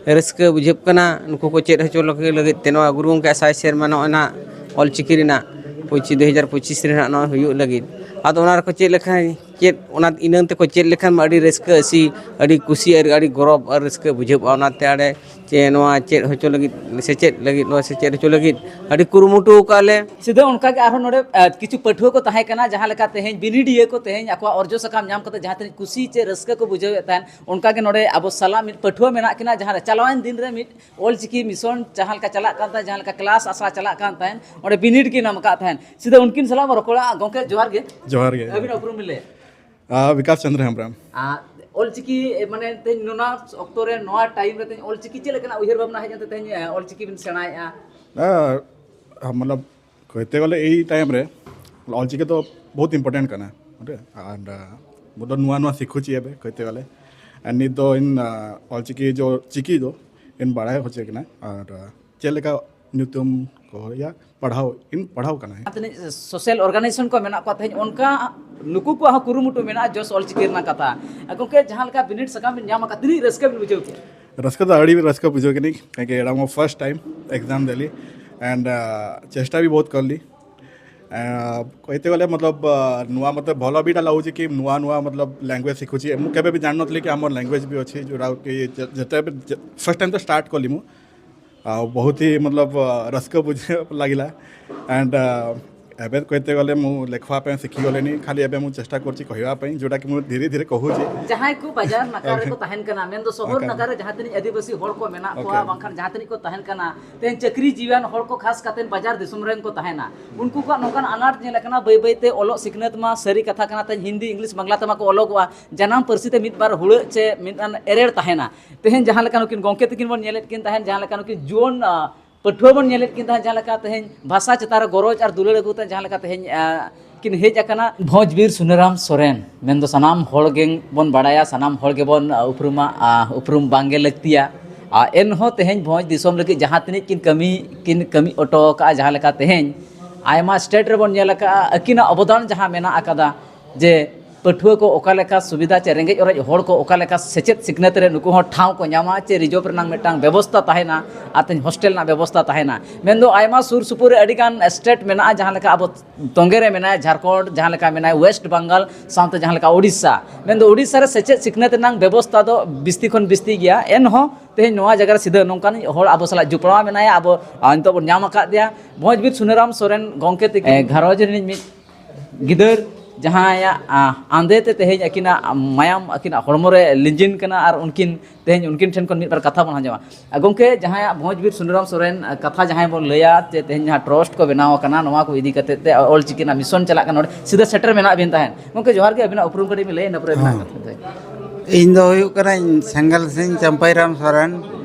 ᱨᱟᱹᱥᱠᱟᱹ ᱵᱩᱡᱷᱟᱹᱜ ᱠᱟᱱᱟ ᱱᱩᱠᱩ ᱠᱚ ᱪᱮᱫ ᱦᱚᱪᱚ ᱞᱟᱹᱜᱤᱫ ᱛᱮ᱾ ᱱᱚᱣᱟ ᱜᱩᱨᱩ ᱜᱚᱢᱠᱮᱭᱟᱜ ᱥᱟᱭ ᱥᱮᱨᱢᱟ ᱱᱚᱜᱼᱚᱭ ᱱᱟᱜ ᱚᱞᱪᱤᱠᱤ ᱨᱮᱱᱟᱜ ᱯᱚᱸᱪᱤᱥ, ᱫᱩ ᱦᱟᱡᱟᱨ ᱯᱚᱸᱪᱤᱥ ᱨᱮ ᱱᱟᱜ ᱱᱚᱜᱼᱚᱭ ᱦᱩᱭᱩᱜ ᱞᱟᱹᱜᱤᱫ᱾ ᱟᱫᱚ ᱚᱱᱟ ᱨᱮᱠᱚ ᱪᱮᱫ ᱞᱮᱠᱷᱟᱱ ᱪᱮᱫ ᱚᱱᱟ ᱤᱱᱟᱹ ᱛᱮᱠᱚ ᱪᱮᱫ ᱞᱮᱠᱷᱟᱱ ᱢᱟ ᱟᱹᱰᱤ ᱨᱟᱹᱥᱠᱟᱹ ᱟᱹᱥᱤ, ᱟᱹᱰᱤ ᱠᱩᱥᱤ ᱟᱨ ᱟᱹᱰᱤ ᱜᱚᱨᱚᱵᱽ ᱟᱨ ᱨᱟᱹᱥᱠᱟᱹ ᱵᱩᱡᱷᱟᱹᱜᱼᱟ᱾ ᱚᱱᱟᱛᱮ ᱟᱞᱮ ᱪᱮ ᱱᱚᱣᱟ ᱪᱮᱫ ᱦᱚᱪᱚ ᱞᱟᱹᱜᱤᱫ, ᱥᱮᱪᱮᱫ ᱞᱟᱹᱜᱤᱫ, ᱱᱚᱣᱟ ᱥᱮᱪᱮᱫ ᱦᱚᱪᱚ ᱞᱟᱹᱜᱤᱫ ᱟᱹᱰᱤ ᱠᱩᱨᱩᱢᱩᱴᱩ ᱟᱠᱟᱫ ᱞᱮ᱾ ᱥᱤᱫᱷᱟᱹ ᱚᱱᱠᱟᱜᱮ ᱟᱨᱦᱚᱸ ᱱᱚᱰᱮ, ᱟ, ᱠᱤᱪᱷᱩ ᱯᱟᱹᱴᱷᱩᱣᱟᱹ ᱠᱚ ᱛᱟᱦᱮᱸ ᱠᱟᱱᱟ, ᱡᱟᱦᱟᱸ ᱞᱮᱠᱟ ᱛᱮᱦᱮᱧ ᱵᱤᱱᱤᱰᱤᱭᱟᱹ ᱠᱚ ᱛᱮᱦᱮᱧ ᱟᱠᱚᱣᱟᱜ ᱚᱨᱡᱚ ᱥᱟᱠᱟᱢ ᱧᱟᱢ ᱠᱟᱛᱮ ᱡᱟᱦᱟᱸ ᱛᱤᱱᱟᱹᱜ ᱠᱩᱥᱤ ᱪᱮ ᱨᱟᱹᱥᱠᱟᱹ ᱠᱚ ᱵᱩᱡᱷᱟᱹᱣᱮᱫ ᱛᱟᱦᱮᱸᱫ, ᱚᱱᱠᱟᱜᱮ ᱱᱚᱰᱮ ᱟᱵᱚ ᱥᱟᱞᱟᱜ ᱢᱤᱫ ᱯᱟᱹᱴᱷᱩᱣᱟᱹ ᱢᱮᱱᱟᱜ ᱠᱤᱱᱟ, ᱡᱟᱦᱟᱸ ᱨᱮ ᱪᱟᱞᱟᱣᱮᱱ ᱫᱤᱱ ᱨᱮ ᱢᱤᱫ ᱚᱞᱪᱤᱠᱤ ᱢᱤᱥᱚᱱ ᱡᱟᱦᱟᱸ ᱞᱮᱠᱟ ᱪᱟᱞᱟᱜ ᱠᱟᱱ ᱛᱟᱦᱮᱸᱫ, ᱡᱟᱦᱟᱸ ᱞᱮᱠᱟ ᱠᱞᱟᱥ ᱟᱥᱲᱟ ᱪᱟᱞᱟᱜ ᱠᱟᱱ ᱛᱟᱦᱮᱸᱫ, ᱚᱸᱰᱮ ᱵᱤᱱᱤᱰ ᱠᱤᱱ ᱮᱢ ᱟᱠᱟᱫ ᱛᱟᱦᱮᱸᱫ᱾ ᱥᱤᱫᱷᱟᱹ ᱩᱱᱠᱤᱱ ᱥᱟᱞᱟᱜ ᱵᱚᱱ ᱨᱚᱯᱚᱲᱟ᱾ ᱜᱚᱢᱠᱮ, ᱡᱚᱦᱟᱨ ᱜᱮ᱾ ᱡᱚᱦᱟᱨ ᱜᱮ᱾ ᱟᱹᱵᱤᱱᱟᱜ ᱩᱯᱨᱩᱢ ᱵᱤᱱ ᱞᱟᱹᱭᱟ? ᱟᱨ ᱵᱤᱠᱟᱥ ᱪᱚᱱᱫᱨᱚ ᱦᱮᱢᱵᱨᱚᱢ᱾ ᱟᱨ ᱚᱞᱪᱤᱠᱤ, ᱮ, ᱢᱟᱱᱮ ᱛᱮᱦᱮᱧ ᱱᱚᱣᱟ ᱚᱠᱛᱚ ᱨᱮ, ᱱᱚᱣᱟ ᱴᱟᱭᱤᱢ ᱨᱮ ᱛᱮᱦᱮᱧ ᱚᱞᱪᱤᱠᱤ ᱪᱮᱫ ᱞᱮᱠᱟᱱᱟᱜ ᱩᱭᱦᱟᱹᱨ ᱵᱷᱟᱵᱽᱱᱟ ᱦᱮᱡ ᱮᱱᱛᱮ ᱛᱮᱦᱮᱧ, ᱮ, ᱚᱞᱪᱤᱠᱤ ᱵᱤᱱ ᱥᱮᱬᱟᱭᱮᱫᱼᱟ? ᱟᱨ, ᱢᱚᱛᱞᱚᱵ, ᱠᱚᱭᱛᱮ ᱜᱮᱞᱮ ᱮᱭ ᱴᱟᱭᱤᱢ ᱨᱮ ᱚᱞᱪᱤᱠᱤ ᱫᱚ ᱵᱚᱦᱩᱛ ᱤᱢᱯᱚᱨᱴᱮᱱᱴ ᱠᱟᱱᱟ, ᱵᱩᱡᱷᱟᱹᱣ? ᱟᱨ, ᱟ, ᱵᱚᱦᱩᱛ ᱱᱚᱣᱟ, ᱱᱚᱣᱟ ᱥᱤᱠᱷᱩᱪᱤ ᱮᱵᱮ ᱠᱚᱭᱛᱮ ᱜᱮᱞᱮ᱾ ᱟᱨ ᱱᱤᱛ ᱫᱚ ᱤᱧ, ᱟ, ᱚᱞᱪᱤᱠᱤ ᱡᱚ, ᱪᱤᱠᱤ ᱫᱚ ᱤᱧ ᱵᱟᱲᱟᱭ ᱦᱚᱪᱚ ᱠᱟᱱᱟ᱾ ᱟᱨ, ᱟ, ᱪᱮᱫ ᱞᱮᱠᱟ ᱧᱩᱛᱩᱢ ᱠᱚ ᱦᱩᱭᱟ, ᱯᱟᱲᱦᱟᱣ, ᱤᱧ ᱯᱟᱲᱦᱟᱣ ᱠᱟᱱᱟ᱾ ᱡᱟᱦᱟᱸ ᱛᱤᱱᱟᱹᱜ ᱥᱳᱥᱟᱞ ᱚᱨᱜᱟᱱᱟᱭᱡᱮᱥᱚᱱ ᱠᱚ ᱢᱮᱱᱟᱜ ᱠᱚᱣᱟ ᱛᱮᱦᱮᱧ, ᱚᱱᱠᱟ ᱱᱩᱠᱩ ᱠᱚᱣᱟᱜ ᱦᱚᱸ ᱠᱩᱨᱩᱢᱩᱴᱩ ᱢᱮᱱᱟᱜᱼᱟ ᱡᱚᱥ ᱚᱞᱪᱤᱠᱤ ᱨᱮᱱᱟᱜ ᱠᱟᱛᱷᱟ᱾ ᱜᱚᱢᱠᱮ, ᱡᱟᱦᱟᱸ ᱞᱮᱠᱟ ᱵᱤᱱᱤᱰ ᱥᱟᱠᱟᱢ ᱵᱤᱱ ᱧᱟᱢ ᱟᱠᱟᱫ, ᱛᱤᱱᱟᱹᱜ ᱨᱟᱹᱥᱠᱟᱹ ᱵᱤᱱ ᱵᱩᱡᱷᱟᱹᱣ ᱠᱮᱫᱟ? ᱨᱟᱹᱥᱠᱟᱹ ᱫᱚ ᱟᱹᱰᱤ ᱨᱟᱹᱥᱠᱟᱹ ᱵᱩᱡᱷᱟᱹᱣ ᱠᱮᱫᱟᱹᱧ, ᱠᱟᱹᱡ ᱮᱲᱟᱝ first time exam ᱫᱮᱞᱤ, and, ᱟ, ᱪᱮᱥᱴᱟ ᱵᱤ ᱵᱚᱦᱩᱛ ᱠᱚᱨᱞᱤ᱾ ᱟ, ᱠᱚᱭᱛᱮ ᱜᱮᱞᱮ, ᱢᱚᱛᱞᱚᱵ, ᱟ, ᱱᱚᱣᱟ, ᱢᱚᱛᱞᱚᱵ, ᱵᱷᱚᱞ ᱵᱤᱰᱟ ᱞᱟᱜᱩᱪᱤ ᱠᱤ ᱱᱚᱣᱟ, ᱱᱚᱣᱟ, ᱢᱚᱛᱞᱚᱵ, ᱞᱮᱝᱜᱩᱭᱮᱡ ᱥᱤᱠᱷᱩᱪᱤ, ମୁଁ କେବେ ବି ଜାଣିନଥିଲି କି ଆମର ଲ୍ୟାଙ୍ଗୁଏଜ୍ ବି ଅଛି, ଯୋଉଟା କି ଯେ-, ଯେତେବେଳେ ଯେ-, ଫାର୍ଷ୍ଟ ଟାଇମ୍ ତ ଷ୍ଟାର୍ଟ କଲି ମୁଁ, ଆଉ ବହୁତ ହି, ମତଲବ, ଅ, ରସ୍କ ବୁଝ-, ଲାଗିଲା। ଆଣ୍ଡ, ଅ, ଏବେ କହିତେ ଗଲେ ମୁଁ ଲେଖିବା ପାଇଁ ଶିଖିଗଲିଣି, ଖାଲି ଏବେ ମୁଁ ଚେଷ୍ଟା କରୁଛି କହିବା ପାଇଁ, ଯୋଉଟାକି ମୁଁ ଧୀରେ ଧୀରେ କହୁଛି। ᱡᱟᱦᱟᱸᱭ ᱠᱚ ᱵᱟᱡᱟᱨ ᱱᱟᱠᱟᱨ ᱨᱮᱠᱚ ᱛᱟᱦᱮᱱ ᱠᱟᱱᱟ, ᱢᱮᱱᱫᱚ ᱥᱚᱦᱚᱨ ᱱᱟᱠᱟᱨ ᱨᱮ ᱡᱟᱦᱟᱸ ᱛᱤᱱᱟᱹᱜ ᱟᱹᱫᱤᱵᱟᱹᱥᱤ ᱦᱚᱲ ᱠᱚ ᱢᱮᱱᱟᱜ ᱠᱚᱣᱟ, ᱵᱟᱝᱠᱷᱟᱱ ᱡᱟᱦᱟᱸ ᱛᱤᱱᱟᱹᱜ ᱠᱚ ᱛᱟᱦᱮᱱ ᱠᱟᱱᱟ, ᱛᱮᱦᱮᱧ ᱪᱟᱹᱠᱨᱤ ᱡᱤᱣᱤᱭᱟᱱ ᱦᱚᱲ ᱠᱚ ᱠᱷᱟᱥ ᱠᱟᱛᱮ ᱵᱟᱡᱟᱨ ᱫᱤᱥᱚᱢ ᱨᱮᱱ ᱠᱚ ᱛᱟᱦᱮᱱᱟ, ᱩᱱᱠᱩ ᱠᱚᱣᱟᱜ ᱱᱚᱝᱠᱟᱱ ᱟᱱᱟᱴ ᱧᱮᱞ ᱟᱠᱟᱱᱟ᱾ ᱵᱟᱹᱭ ᱵᱟᱹᱭ ᱛᱮ ᱚᱞᱚᱜ ᱥᱤᱠᱷᱱᱟᱹᱛ ᱢᱟ ᱥᱟᱹᱨᱤ ᱠᱟᱛᱷᱟ ᱠᱟᱱᱟ, ᱛᱮᱦᱮᱧ ᱦᱤᱱᱫᱤ, ᱤᱝᱞᱤᱥ, ᱵᱟᱝᱞᱟ ᱛᱮᱢᱟ ᱠᱚ ᱚᱞᱚᱜᱚᱜᱼᱟ, ᱡᱟᱱᱟᱢ ᱯᱟᱹᱨᱥᱤ ᱛᱮ ᱢᱤᱫ ᱵᱟᱨ ᱦᱩᱲᱟᱹᱜ ᱪᱮ ᱢᱤᱫᱴᱟᱝ ᱮᱨᱮᱲ ᱛᱟᱦᱮᱱᱟ᱾ ᱛᱮᱦᱮᱧ ᱡᱟᱦᱟᱸ ᱞᱮᱠᱟ ᱱᱩᱠᱤᱱ ᱜᱚᱢᱠᱮ ᱛᱟᱹᱠᱤᱱ ᱵᱚᱱ ᱧᱮᱞᱮᱫ ᱠᱤᱱ ᱛᱟᱦᱮᱸᱫ, ᱡᱟᱦᱟᱸ ᱞᱮᱠᱟ ᱱᱩᱠᱤᱱ ᱡᱩᱣᱟᱹᱱ, ᱟ, ᱯᱟᱹᱴᱷᱩᱣᱟᱹ ᱵᱚᱱ ᱧᱮᱞᱮᱫ ᱠᱤᱱ ᱛᱟᱦᱮᱸᱫ, ᱡᱟᱦᱟᱸ ᱞᱮᱠᱟ ᱛᱮᱦᱮᱧ ᱵᱷᱟᱥᱟ ᱪᱮᱛᱟᱱ ᱨᱮ ᱜᱚᱨᱚᱡᱽ ᱟᱨ ᱫᱩᱞᱟᱹᱲ ᱟᱹᱜᱩ ᱛᱮ ᱡᱟᱦᱟᱸ ᱞᱮᱠᱟ ᱛᱮᱦᱮᱧ, ᱟ, ᱠᱤᱱ ᱦᱮᱡ ᱟᱠᱟᱱᱟ᱾ ᱵᱷᱚᱸᱡᱽ ᱵᱤᱨ ᱥᱩᱱᱟᱹᱨᱟᱢ ᱥᱚᱨᱮᱱ, ᱢᱮᱱᱫᱚ ᱥᱟᱱᱟᱢ ᱦᱚᱲ ᱜᱮ ᱵᱚᱱ ᱵᱟᱲᱟᱭᱟ, ᱥᱟᱱᱟᱢ ᱦᱚᱲ ᱜᱮᱵᱚᱱ, ᱟ, ᱩᱯᱨᱩᱢᱟ, ᱟ, ᱩᱯᱨᱩᱢ ᱵᱟᱝᱜᱮ ᱞᱟᱹᱠᱛᱤᱭᱟ᱾ ᱟ, ᱮᱱᱦᱚᱸ ᱛᱮᱦᱮᱧ ᱵᱷᱚᱸᱡᱽ ᱫᱤᱥᱚᱢ ᱞᱟᱹᱜᱤᱫ ᱡᱟᱦᱟᱸ ᱛᱤᱱᱟᱹᱜ ᱠᱤᱱ ᱠᱟᱹᱢᱤ, ᱠᱤᱱ ᱠᱟᱹᱢᱤ ᱚᱴᱚ ᱟᱠᱟᱫᱼᱟ, ᱡᱟᱦᱟᱸ ᱞᱮᱠᱟ ᱛᱮᱦᱮᱧ ᱟᱭᱢᱟ ᱥᱴᱮᱴ ᱨᱮᱵᱚᱱ ᱧᱮᱞ ᱟᱠᱟᱫᱼᱟ, ᱟᱹᱠᱤᱱᱟᱜ ᱚᱵᱚᱫᱟᱱ ᱡᱟᱦᱟᱸ ᱢᱮᱱᱟᱜ ᱟᱠᱟᱫᱟ, ᱡᱮ ᱯᱟᱹᱴᱷᱩᱣᱟᱹ ᱠᱚ ᱚᱠᱟ ᱞᱮᱠᱟ ᱥᱩᱵᱤᱫᱷᱟ ᱪᱮ ᱨᱮᱸᱜᱮᱡ ᱚᱨᱮᱡ ᱦᱚᱲ ᱠᱚ ᱚᱠᱟ ᱞᱮᱠᱟ ᱥᱮᱪᱮᱫ ᱥᱤᱠᱷᱱᱟᱹᱛ ᱨᱮ ᱱᱩᱠᱩ ᱦᱚᱸ ᱴᱷᱟᱶ ᱠᱚ ᱧᱟᱢᱟ ᱪᱮ ᱨᱤᱡᱟᱨᱵᱷ ᱨᱮᱱᱟᱜ ᱢᱤᱫᱴᱟᱝ ᱵᱮᱵᱚᱥᱛᱷᱟ ᱛᱟᱦᱮᱱᱟ ᱟᱨ ᱛᱮᱦᱮᱧ ᱦᱳᱥᱴᱮᱞ ᱨᱮᱱᱟᱜ ᱵᱮᱵᱚᱥᱛᱷᱟ ᱛᱟᱦᱮᱱᱟ᱾ ᱢᱮᱱᱫᱚ ᱟᱭᱢᱟ ᱥᱩᱨ ᱥᱩᱯᱩᱨ ᱨᱮ ᱟᱹᱰᱤᱜᱟᱱ ᱥᱴᱮᱴ ᱢᱮᱱᱟᱜᱼᱟ, ᱡᱟᱦᱟᱸ ᱞᱮᱠᱟ ᱟᱵᱚ ᱛᱚᱸᱜᱮ ᱨᱮ ᱢᱮᱱᱟᱭᱟ ᱡᱷᱟᱲᱠᱷᱚᱸᱰ, ᱡᱟᱦᱟᱸ ᱞᱮᱠᱟ ᱢᱮᱱᱟᱭᱟ ᱳᱭᱮᱥᱴ ᱵᱟᱝᱜᱟᱞ, ᱥᱟᱶᱛᱮ ᱡᱟᱦᱟᱸ ᱞᱮᱠᱟ ᱳᱰᱤᱥᱟ᱾ ᱢᱮᱱᱫᱚ ᱳᱰᱤᱥᱟ ᱨᱮ ᱥᱮᱪᱮᱫ ᱥᱤᱠᱷᱱᱟᱹᱛ ᱨᱮᱱᱟᱜ ᱵᱮᱵᱚᱥᱛᱷᱟ ᱫᱚ ᱵᱤᱥᱛᱤ ᱠᱷᱚᱱ ᱵᱤᱥᱛᱤ ᱜᱮᱭᱟ, ᱮᱱᱦᱚᱸ ᱛᱮᱦᱮᱧ ᱱᱚᱣᱟ ᱡᱟᱭᱜᱟ ᱨᱮ ᱥᱤᱫᱷᱟᱹ ᱱᱚᱝᱠᱟᱱ ᱦᱚᱲ ᱟᱵᱚ ᱥᱟᱞᱟᱜ ᱡᱚᱯᱲᱟᱣ ᱢᱮᱱᱟᱭᱟ, ᱟᱵᱚ ᱱᱤᱛᱚᱜ ᱵᱚᱱ ᱧᱟᱢ ᱟᱠᱟᱫ ᱫᱮᱭᱟ, ᱵᱷᱚᱸᱡᱽᱵᱤᱨ ᱥᱩᱱᱟᱹᱨᱟᱢ ᱥᱚᱨᱮᱱ ᱜᱚᱢᱠᱮ ᱛᱤᱠᱤᱱ ᱜᱷᱟᱨᱚᱸᱡᱽ ᱨᱤᱱᱤᱡ ᱢᱤᱫ ᱜᱤᱫᱟᱹᱨ, ᱡᱟᱦᱟᱸᱭᱟᱜ ᱟᱸᱫᱮ ᱛᱮ ᱛᱮᱦᱮᱧ ᱟᱹᱠᱤᱱᱟᱜ ᱢᱟᱭᱟᱢ ᱟᱹᱠᱤᱱᱟᱜ ᱦᱚᱲᱢᱚ ᱨᱮ ᱞᱤᱸᱡᱤᱱ ᱠᱟᱱᱟ, ᱟᱨ ᱩᱱᱠᱤᱱ ᱛᱮᱦᱮᱧ ᱩᱱᱠᱤᱱ ᱴᱷᱮᱱ ᱠᱷᱚᱱ ᱢᱤᱫ ᱵᱟᱨ ᱠᱟᱛᱷᱟ ᱵᱚᱱ ᱟᱸᱡᱚᱢᱟ᱾ ᱜᱚᱢᱠᱮ, ᱡᱟᱦᱟᱸᱭᱟᱜ ᱵᱷᱚᱸᱡᱽᱵᱤᱨ ᱥᱩᱱᱟᱹᱨᱟᱢ ᱥᱚᱨᱮᱱ ᱠᱟᱛᱷᱟ ᱡᱟᱦᱟᱸᱭ ᱵᱚᱱ ᱞᱟᱹᱭᱟ ᱡᱮ ᱛᱮᱦᱮᱧ ᱡᱟᱦᱟᱸ ᱴᱨᱟᱥᱴ ᱠᱚ ᱵᱮᱱᱟᱣ ᱟᱠᱟᱱᱟ, ᱱᱚᱣᱟ ᱠᱚ ᱤᱫᱤ ᱠᱟᱛᱮ ᱛᱮ ᱚᱞ ᱪᱤᱠᱤ ᱨᱮᱱᱟᱜ ᱢᱤᱥᱚᱱ ᱪᱟᱞᱟᱜ ᱠᱟᱱᱟ, ᱱᱚᱰᱮ ᱥᱤᱫᱷᱟᱹ ᱥᱮᱴᱮᱨ ᱢᱮᱱᱟᱜ ᱵᱤᱱ ᱛᱟᱦᱮᱸᱫ᱾ ᱜᱚᱢᱠᱮ, ᱡᱚᱦᱟᱨ ᱜᱮ, ᱟᱹᱵᱤᱱᱟᱜ ᱩᱯᱨᱩᱢ ᱠᱟᱹᱴᱤᱡ ᱵᱤᱱ ᱞᱟᱹᱭᱟ, ᱤᱱᱟᱹ ᱯᱚᱨᱮ ᱟᱹᱵᱤᱱᱟᱜ ᱠᱟᱛᱷᱟ᱾ ᱤᱧ ᱫᱚ ᱦᱩᱭᱩᱜ ᱠᱟᱹᱱᱟᱹᱧ ᱥᱮᱸᱜᱮᱞ ᱥᱤᱝ ᱪᱟᱢᱯᱟᱭᱨᱟᱢ ᱥᱚᱨᱮᱱ,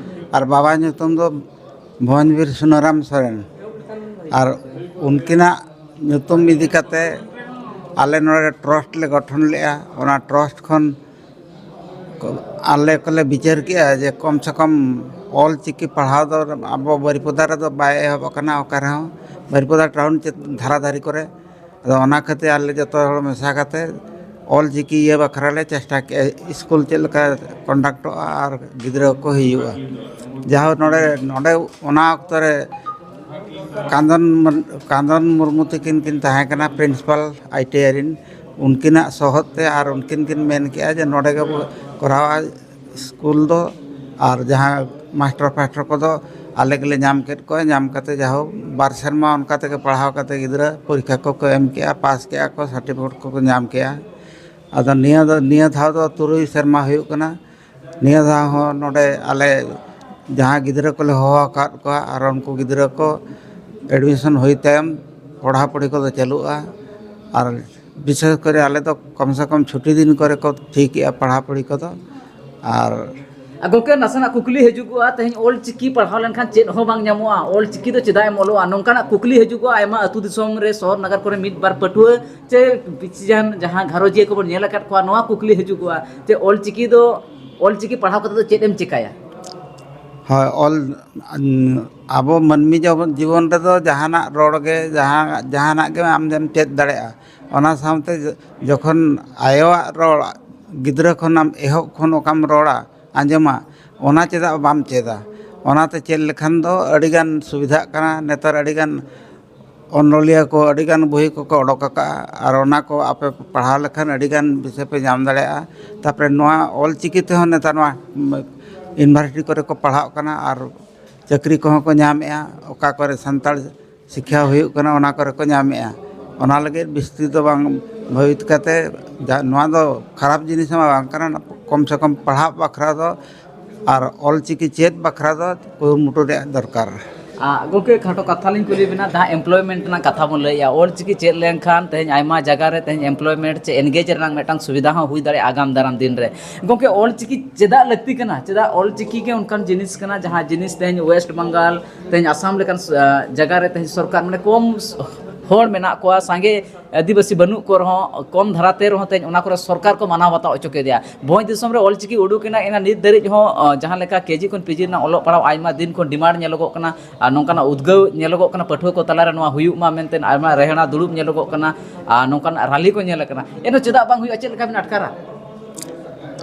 ᱟᱨ ᱵᱟᱵᱟ ᱧᱩᱛᱩᱢ ᱫᱚ ᱵᱷᱚᱸᱡᱽᱵᱤᱨ ᱥᱩᱱᱟᱹᱨᱟᱢ ᱥᱚᱨᱮᱱ᱾ ᱟᱨ ᱩᱱᱠᱤᱱᱟᱜ ᱧᱩᱛᱩᱢ ᱤᱫᱤ ᱠᱟᱛᱮ ᱟᱞᱮ ᱱᱚᱰᱮ ᱴᱨᱟᱥᱴ ᱞᱮ ᱜᱚᱴᱷᱚᱱ ᱞᱮᱫᱼᱟ᱾ ᱚᱱᱟ ᱴᱨᱟᱥᱴ ᱠᱷᱚᱱ ᱟᱞᱮ ᱠᱚᱞᱮ ᱵᱤᱪᱟᱹᱨ ᱠᱮᱜᱼᱟ ᱡᱮ ᱠᱚᱢ ᱥᱮ ᱠᱚᱢ ᱚᱞ ᱪᱤᱠᱤ ᱯᱟᱲᱦᱟᱣ ᱫᱚ ᱟᱵᱚ ᱵᱟᱹᱨᱤᱯᱟᱫᱟ ᱨᱮᱫᱚ ᱵᱟᱭ ᱮᱦᱚᱵ ᱟᱠᱟᱱᱟ ᱚᱠᱟ ᱨᱮᱦᱚᱸ᱾ ᱵᱟᱹᱨᱤᱯᱟᱫᱟ ᱴᱟᱣᱩᱱ ᱪᱮᱛ-, ᱫᱷᱟᱨᱟ ᱫᱷᱟᱨᱤ ᱠᱚᱨᱮ᱾ ᱟᱫᱚ ᱚᱱᱟ ᱠᱷᱟᱹᱛᱤᱨ ᱟᱞᱮ ᱡᱚᱛᱚ ᱦᱚᱲ ᱢᱮᱥᱟ ᱠᱟᱛᱮ ᱚᱞ ᱪᱤᱠᱤ ᱤᱭᱟᱹ ᱵᱟᱠᱷᱨᱟ ᱞᱮ ᱪᱮᱥᱴᱟ ᱠᱮᱜᱼᱟ, ᱥᱠᱩᱞ ᱪᱮᱫ ᱞᱮᱠᱟ ᱠᱚᱱᱰᱟᱠᱴᱚᱜᱼᱟ ᱟᱨ ᱜᱤᱫᱽᱨᱟᱹ ᱠᱚ ᱦᱩᱭᱩᱜᱼᱟ᱾ ᱡᱟᱦᱳ, ᱱᱚᱰᱮ, ᱱᱚᱰᱮ ᱚᱱᱟ ᱚᱠᱛᱚ ᱨᱮ ᱠᱟᱸᱫᱚᱱ ᱢᱩᱨ-, ᱠᱟᱸᱫᱚᱱ ᱢᱩᱨᱢᱩ ᱛᱤᱠᱤᱱ ᱠᱤᱱ ᱛᱟᱦᱮᱸ ᱠᱟᱱᱟ ᱯᱨᱤᱱᱥᱤᱯᱟᱞ ᱟᱭ ᱴᱤ ᱟᱭ ᱨᱤᱱ᱾ ᱩᱱᱠᱤᱱᱟᱜ ᱥᱚᱦᱚᱫ ᱛᱮ ᱟᱨ ᱩᱱᱠᱤᱱ ᱠᱤᱱ ᱢᱮᱱ ᱠᱮᱜᱼᱟ ᱡᱮ ᱱᱚᱰᱮ ᱜᱮᱵᱚ ᱠᱚᱨᱟᱣᱟ ᱥᱠᱩᱞ ᱫᱚ, ᱟᱨ ᱡᱟᱦᱟᱸ ᱢᱟᱥᱴᱟᱨ ᱯᱟᱥᱴᱟᱨ ᱠᱚᱫᱚ ᱟᱞᱮ ᱜᱮᱞᱮ ᱧᱟᱢ ᱠᱮᱫ ᱠᱚᱣᱟ᱾ ᱧᱟᱢ ᱠᱟᱛᱮ ᱡᱟᱦᱳᱠ ᱵᱟᱨ ᱥᱮᱨᱢᱟ ᱚᱱᱠᱟ ᱛᱮᱜᱮ ᱯᱟᱲᱦᱟᱣ ᱠᱟᱛᱮ ᱜᱤᱫᱽᱨᱟᱹ ᱯᱚᱨᱤᱠᱠᱷᱟ ᱠᱚᱠᱚ ᱮᱢ ᱠᱮᱜᱼᱟ, ᱯᱟᱥ ᱠᱮᱜᱼᱟ ᱠᱚ, ᱥᱟᱨᱴᱤᱯᱷᱤᱠᱮᱴ ᱠᱚᱠᱚ ᱧᱟᱢ ᱠᱮᱜᱼᱟ᱾ ᱟᱫᱚ ᱱᱤᱭᱟᱹ ᱫᱚ, ᱱᱤᱭᱟᱹ ᱫᱷᱟᱣ ᱫᱚ ᱛᱩᱨᱩᱭ ᱥᱮᱨᱢᱟ ᱦᱩᱭᱩᱜ ᱠᱟᱱᱟ᱾ ᱱᱤᱭᱟᱹ ᱫᱷᱟᱣ ᱦᱚᱸ ᱱᱚᱰᱮ ᱟᱞᱮ ᱡᱟᱦᱟᱸ ᱜᱤᱫᱽᱨᱟᱹ ᱠᱚᱞᱮ ᱦᱚᱦᱚ ᱟᱠᱟᱫ ᱠᱚᱣᱟ, ᱟᱨ ᱩᱱᱠᱩ ᱜᱤᱫᱽᱨᱟᱹ ᱠᱚ ᱮᱰᱢᱤᱥᱚᱱ ᱦᱩᱭ ᱛᱟᱭᱚᱢ ᱯᱚᱲᱦᱟ ᱯᱚᱲᱦᱤ ᱠᱚᱫᱚ ᱪᱟᱹᱞᱩᱜᱼᱟ᱾ ᱟᱨ ᱵᱤᱥᱮᱥ ᱠᱚᱨᱮ ᱟᱞᱮ ᱫᱚ ᱠᱚᱢ ᱥᱮ ᱠᱚᱢ ᱪᱷᱩᱴᱤ ᱫᱤᱱ ᱠᱚᱨᱮ ᱠᱚ ᱴᱷᱤᱠᱮᱜᱼᱟ ᱯᱟᱲᱦᱟ ᱯᱚᱲᱦᱤ ᱠᱚᱫᱚ᱾ ᱟᱨ ᱟᱨ ᱜᱚᱢᱠᱮ, ᱱᱟᱥᱮᱱᱟᱜ ᱠᱩᱠᱞᱤ ᱦᱤᱡᱩᱜᱚᱜᱼᱟ, ᱛᱮᱦᱮᱧ ᱚᱞ ᱪᱤᱠᱤ ᱯᱟᱲᱦᱟᱣ ᱞᱮᱱᱠᱷᱟᱱ ᱪᱮᱫ ᱦᱚᱸ ᱵᱟᱝ ᱧᱟᱢᱚᱜᱼᱟ, ᱚᱞ ᱪᱤᱠᱤ ᱫᱚ ᱪᱮᱫᱟᱜ ᱮᱢ ᱚᱞᱚᱜᱼᱟ, ᱱᱚᱝᱠᱟᱱᱟᱜ ᱠᱩᱠᱞᱤ ᱦᱤᱡᱩᱜᱚᱜᱼᱟ ᱟᱭᱢᱟ ᱟᱹᱛᱩ ᱫᱤᱥᱚᱢ ᱨᱮ, ᱥᱚᱦᱚᱨ ᱱᱟᱜᱟᱨ ᱠᱚᱨᱮ ᱢᱤᱫ ᱵᱟᱨ ᱯᱟᱹᱴᱷᱩᱣᱟᱹ ᱪᱮ ᱠᱤᱪᱷᱩ ᱡᱟᱦᱟᱸ ᱜᱷᱟᱨᱚᱸᱡᱽᱤᱭᱟᱹ ᱠᱚᱵᱚᱱ ᱧᱮᱞ ᱟᱠᱟᱫ ᱠᱚᱣᱟ, ᱱᱚᱣᱟ ᱠᱩᱠᱞᱤ ᱦᱤᱡᱩᱜᱚᱜᱼᱟ ᱡᱮ ᱚᱞ ᱪᱤᱠᱤ ᱫᱚ, ᱚᱞ ᱪᱤᱠᱤ ᱯᱟᱲᱦᱟᱣ ᱠᱟᱛᱮ ᱫᱚ ᱪᱮᱫ ᱮᱢ ᱪᱤᱠᱟᱹᱭᱟ? ᱦᱳᱭ, ᱚᱞ, ᱟᱵᱚ ᱢᱟᱹᱱᱢᱤ ᱡᱚ-, ᱡᱤᱵᱚᱱ ᱨᱮᱫᱚ ᱡᱟᱦᱟᱱᱟᱜ ᱨᱚᱲ ᱜᱮ, ᱡᱟᱦᱟᱸ, ᱡᱟᱦᱟᱱᱟᱜ ᱜᱮ ᱟᱢ ᱫᱚᱢ ᱪᱮᱫ ᱫᱟᱲᱮᱭᱟᱜᱼᱟ᱾ ᱚᱱᱟ ᱥᱟᱶᱛᱮ ᱡᱚ-, ᱡᱚᱠᱷᱚᱱ ᱟᱭᱳᱣᱟᱜ ᱨᱚᱲ ᱜᱤᱫᱽᱨᱟᱹ ᱠᱷᱚᱱᱟᱢ ᱮᱦᱚᱵ ᱠᱷᱚᱱ ᱚᱠᱟᱢ ᱨᱚᱲᱟ, ᱟᱸᱡᱚᱢᱟ, ᱚᱱᱟ ᱪᱮᱫᱟᱜ ᱵᱟᱢ ᱪᱮᱫᱟ? ᱚᱱᱟᱛᱮ ᱪᱮᱫ ᱞᱮᱠᱷᱟᱱ ᱫᱚ ᱟᱹᱰᱤᱜᱟᱱ ᱥᱩᱵᱤᱫᱷᱟᱜ ᱠᱟᱱᱟ᱾ ᱱᱮᱛᱟᱨ ᱟᱹᱰᱤᱜᱟᱱ ᱚᱱᱚᱞᱤᱭᱟᱹ ᱠᱚ ᱟᱹᱰᱤᱜᱟᱱ ᱵᱳᱭ ᱠᱚᱠᱚ ᱚᱰᱚᱠ ᱟᱠᱟᱫᱼᱟ, ᱟᱨ ᱚᱱᱟ ᱠᱚ ᱟᱯᱮ ᱯᱮ ᱯᱟᱲᱦᱟᱣ ᱞᱮᱠᱷᱟᱱ ᱟᱹᱰᱤᱜᱟᱱ ᱵᱤᱥᱚᱭ ᱯᱮ ᱧᱟᱢ ᱫᱟᱲᱮᱭᱟᱜᱼᱟ᱾ ᱛᱟᱨᱯᱚᱨᱮ ᱱᱚᱣᱟ ᱚᱞ ᱪᱤᱠᱤ ᱛᱮᱦᱚᱸ ᱱᱮᱛᱟᱨ ᱱᱚᱣᱟ ᱤᱭᱩᱱᱤᱵᱷᱟᱨᱥᱤᱴᱤ ᱠᱚᱨᱮ ᱠᱚ ᱯᱟᱲᱦᱟᱜ ᱠᱟᱱᱟ ᱟᱨ ᱪᱟᱹᱠᱨᱤ ᱠᱚᱦᱚᱸ ᱠᱚ ᱧᱟᱢᱮᱫᱼᱟ᱾ ᱚᱠᱟ ᱠᱚᱨᱮ ᱥᱟᱱᱛᱟᱲ ᱥᱤᱠᱠᱷᱟ ᱦᱩᱭᱩᱜ ᱠᱟᱱᱟ, ᱚᱱᱟ ᱠᱚᱨᱮ ᱠᱚ ᱧᱟᱢᱮᱫᱼᱟ᱾ ᱚᱱᱟ ᱞᱟᱹᱜᱤᱫ ᱵᱤᱥᱛᱤ ᱫᱚ ᱵᱟᱝ ᱵᱷᱟᱹᱵᱤᱛ ᱠᱟᱛᱮ, ᱡᱟ-, ᱱᱚᱣᱟ ᱫᱚ ᱠᱷᱟᱨᱟᱯ ᱡᱤᱱᱤᱥ ᱢᱟ ᱵᱟᱝ ᱠᱟᱱᱟ᱾ ᱠᱚᱢ ᱥᱮ ᱠᱚᱢ ᱯᱟᱲᱦᱟᱜ ᱵᱟᱠᱷᱨᱟ ᱫᱚ ᱟᱨ ᱚᱞ ᱪᱤᱠᱤ ᱪᱮᱫ ᱵᱟᱠᱷᱨᱟ ᱫᱚ ᱠᱩᱨᱩᱢᱩᱴᱩ ᱨᱮᱭᱟᱜ ᱫᱚᱨᱠᱟᱨ᱾ ᱟᱨ ᱜᱚᱢᱠᱮ, ᱠᱷᱟᱴᱚ ᱠᱟᱛᱷᱟ ᱞᱤᱧ ᱠᱩᱞᱤ ᱵᱮᱱᱟ, ᱡᱟᱦᱟᱸ employment ᱨᱮᱱᱟᱜ ᱠᱟᱛᱷᱟ ᱵᱚᱱ ᱞᱟᱹᱭᱮᱫᱼᱟ, ᱚᱞ ᱪᱤᱠᱤ ᱪᱮᱫ ᱞᱮᱱᱠᱷᱟᱱ ᱛᱮᱦᱮᱧ ᱟᱭᱢᱟ ᱡᱟᱭᱜᱟ ᱨᱮ ᱛᱮᱦᱮᱧ employment ᱪᱮ engage ᱨᱮᱱᱟᱜ ᱢᱤᱫᱴᱟᱝ ᱥᱩᱵᱤᱫᱷᱟ ᱦᱚᱸ ᱦᱩᱭ ᱫᱟᱲᱮᱭᱟᱜᱼᱟ ᱟᱜᱟᱢ ᱫᱟᱨᱟᱢ ᱫᱤᱱ ᱨᱮ᱾ ᱜᱚᱢᱠᱮ, ᱚᱞ ᱪᱤᱠᱤ ᱪᱮᱫᱟᱜ ᱞᱟᱹᱠᱛᱤ ᱠᱟᱱᱟ? ᱪᱮᱫᱟᱜ ᱚᱞ ᱪᱤᱠᱤ ᱜᱮ ᱚᱱᱠᱟᱱ ᱡᱤᱱᱤᱥ ᱠᱟᱱᱟ, ᱡᱟᱦᱟᱸ ᱡᱤᱱᱤᱥ ᱛᱮᱦᱮᱧ ᱣᱮᱥᱴ ᱵᱮᱝᱜᱟᱞ, ᱛᱮᱦᱮᱧ ᱟᱥᱟᱢ ᱞᱮᱠᱟᱱ ᱥ-, ᱟ, ᱡᱟᱭᱜᱟ ᱨᱮ ᱛᱮᱦᱮᱧ ᱥᱚᱨᱠᱟᱨ, ᱢᱟᱱᱮ, ᱠᱚᱢ ᱥ-, ᱦᱚᱲ ᱢᱮᱱᱟᱜ ᱠᱚᱣᱟ, ᱥᱟᱸᱜᱮ ᱟᱹᱫᱤᱵᱟᱹᱥᱤ ᱵᱟᱹᱱᱩᱜ ᱠᱚ ᱨᱮᱦᱚᱸ, ᱠᱚᱢ ᱫᱷᱟᱨᱟᱛᱮ ᱨᱮᱦᱚᱸ ᱛᱮᱦᱮᱧ ᱚᱱᱟ ᱠᱚᱨᱮ ᱥᱚᱨᱠᱟᱨ ᱠᱚ ᱢᱟᱱᱟᱣ ᱵᱟᱛᱟᱣ ᱦᱚᱪᱚ ᱠᱮᱫᱮᱭᱟ᱾ ᱵᱷᱚᱸᱡᱽ ᱫᱤᱥᱚᱢ ᱨᱮ ᱚᱞ ᱪᱤᱠᱤ ᱩᱰᱩᱠ ᱮᱱᱟ, ᱮᱱᱟ ᱱᱤᱛ ᱫᱷᱟᱹᱨᱤᱡ ᱦᱚᱸ, ᱟ, ᱡᱟᱦᱟᱸ ᱞᱮᱠᱟ KG ᱠᱷᱚᱱ PG ᱨᱮᱱᱟᱜ ᱚᱞᱚᱜ ᱯᱟᱲᱦᱟᱣ ᱟᱭᱢᱟ ᱫᱤᱱ ᱠᱷᱚᱱ demand ᱧᱮᱞᱚᱜᱚᱜ ᱠᱟᱱᱟ, ᱟᱨ ᱱᱚᱝᱠᱟᱱᱟᱜ ᱩᱫᱽᱜᱟᱹᱣ ᱧᱮᱞᱚᱜᱚᱜ ᱠᱟᱱᱟ ᱯᱟᱹᱴᱷᱩᱣᱟᱹ ᱠᱚ ᱛᱟᱞᱟᱨᱮ ᱱᱚᱣᱟ ᱦᱩᱭᱩᱜ ᱢᱟ ᱢᱮᱱᱛᱮ, ᱟᱭᱢᱟ ᱨᱮᱦᱲᱟ ᱫᱩᱲᱩᱵ ᱧᱮᱞᱚᱜᱚᱜ ᱠᱟᱱᱟ, ᱟᱨ ᱱᱚᱝᱠᱟᱱᱟᱜ rally ᱠᱚ ᱧᱮᱞ ᱟᱠᱟᱱᱟ᱾ ᱮᱱᱦᱚᱸ ᱪᱮᱫᱟᱜ ᱵᱟᱝ ᱦᱩᱭᱩᱜᱼᱟ? ᱪᱮᱫ ᱞᱮᱠᱟ ᱵᱤᱱ ᱟᱴᱠᱟᱨᱟ?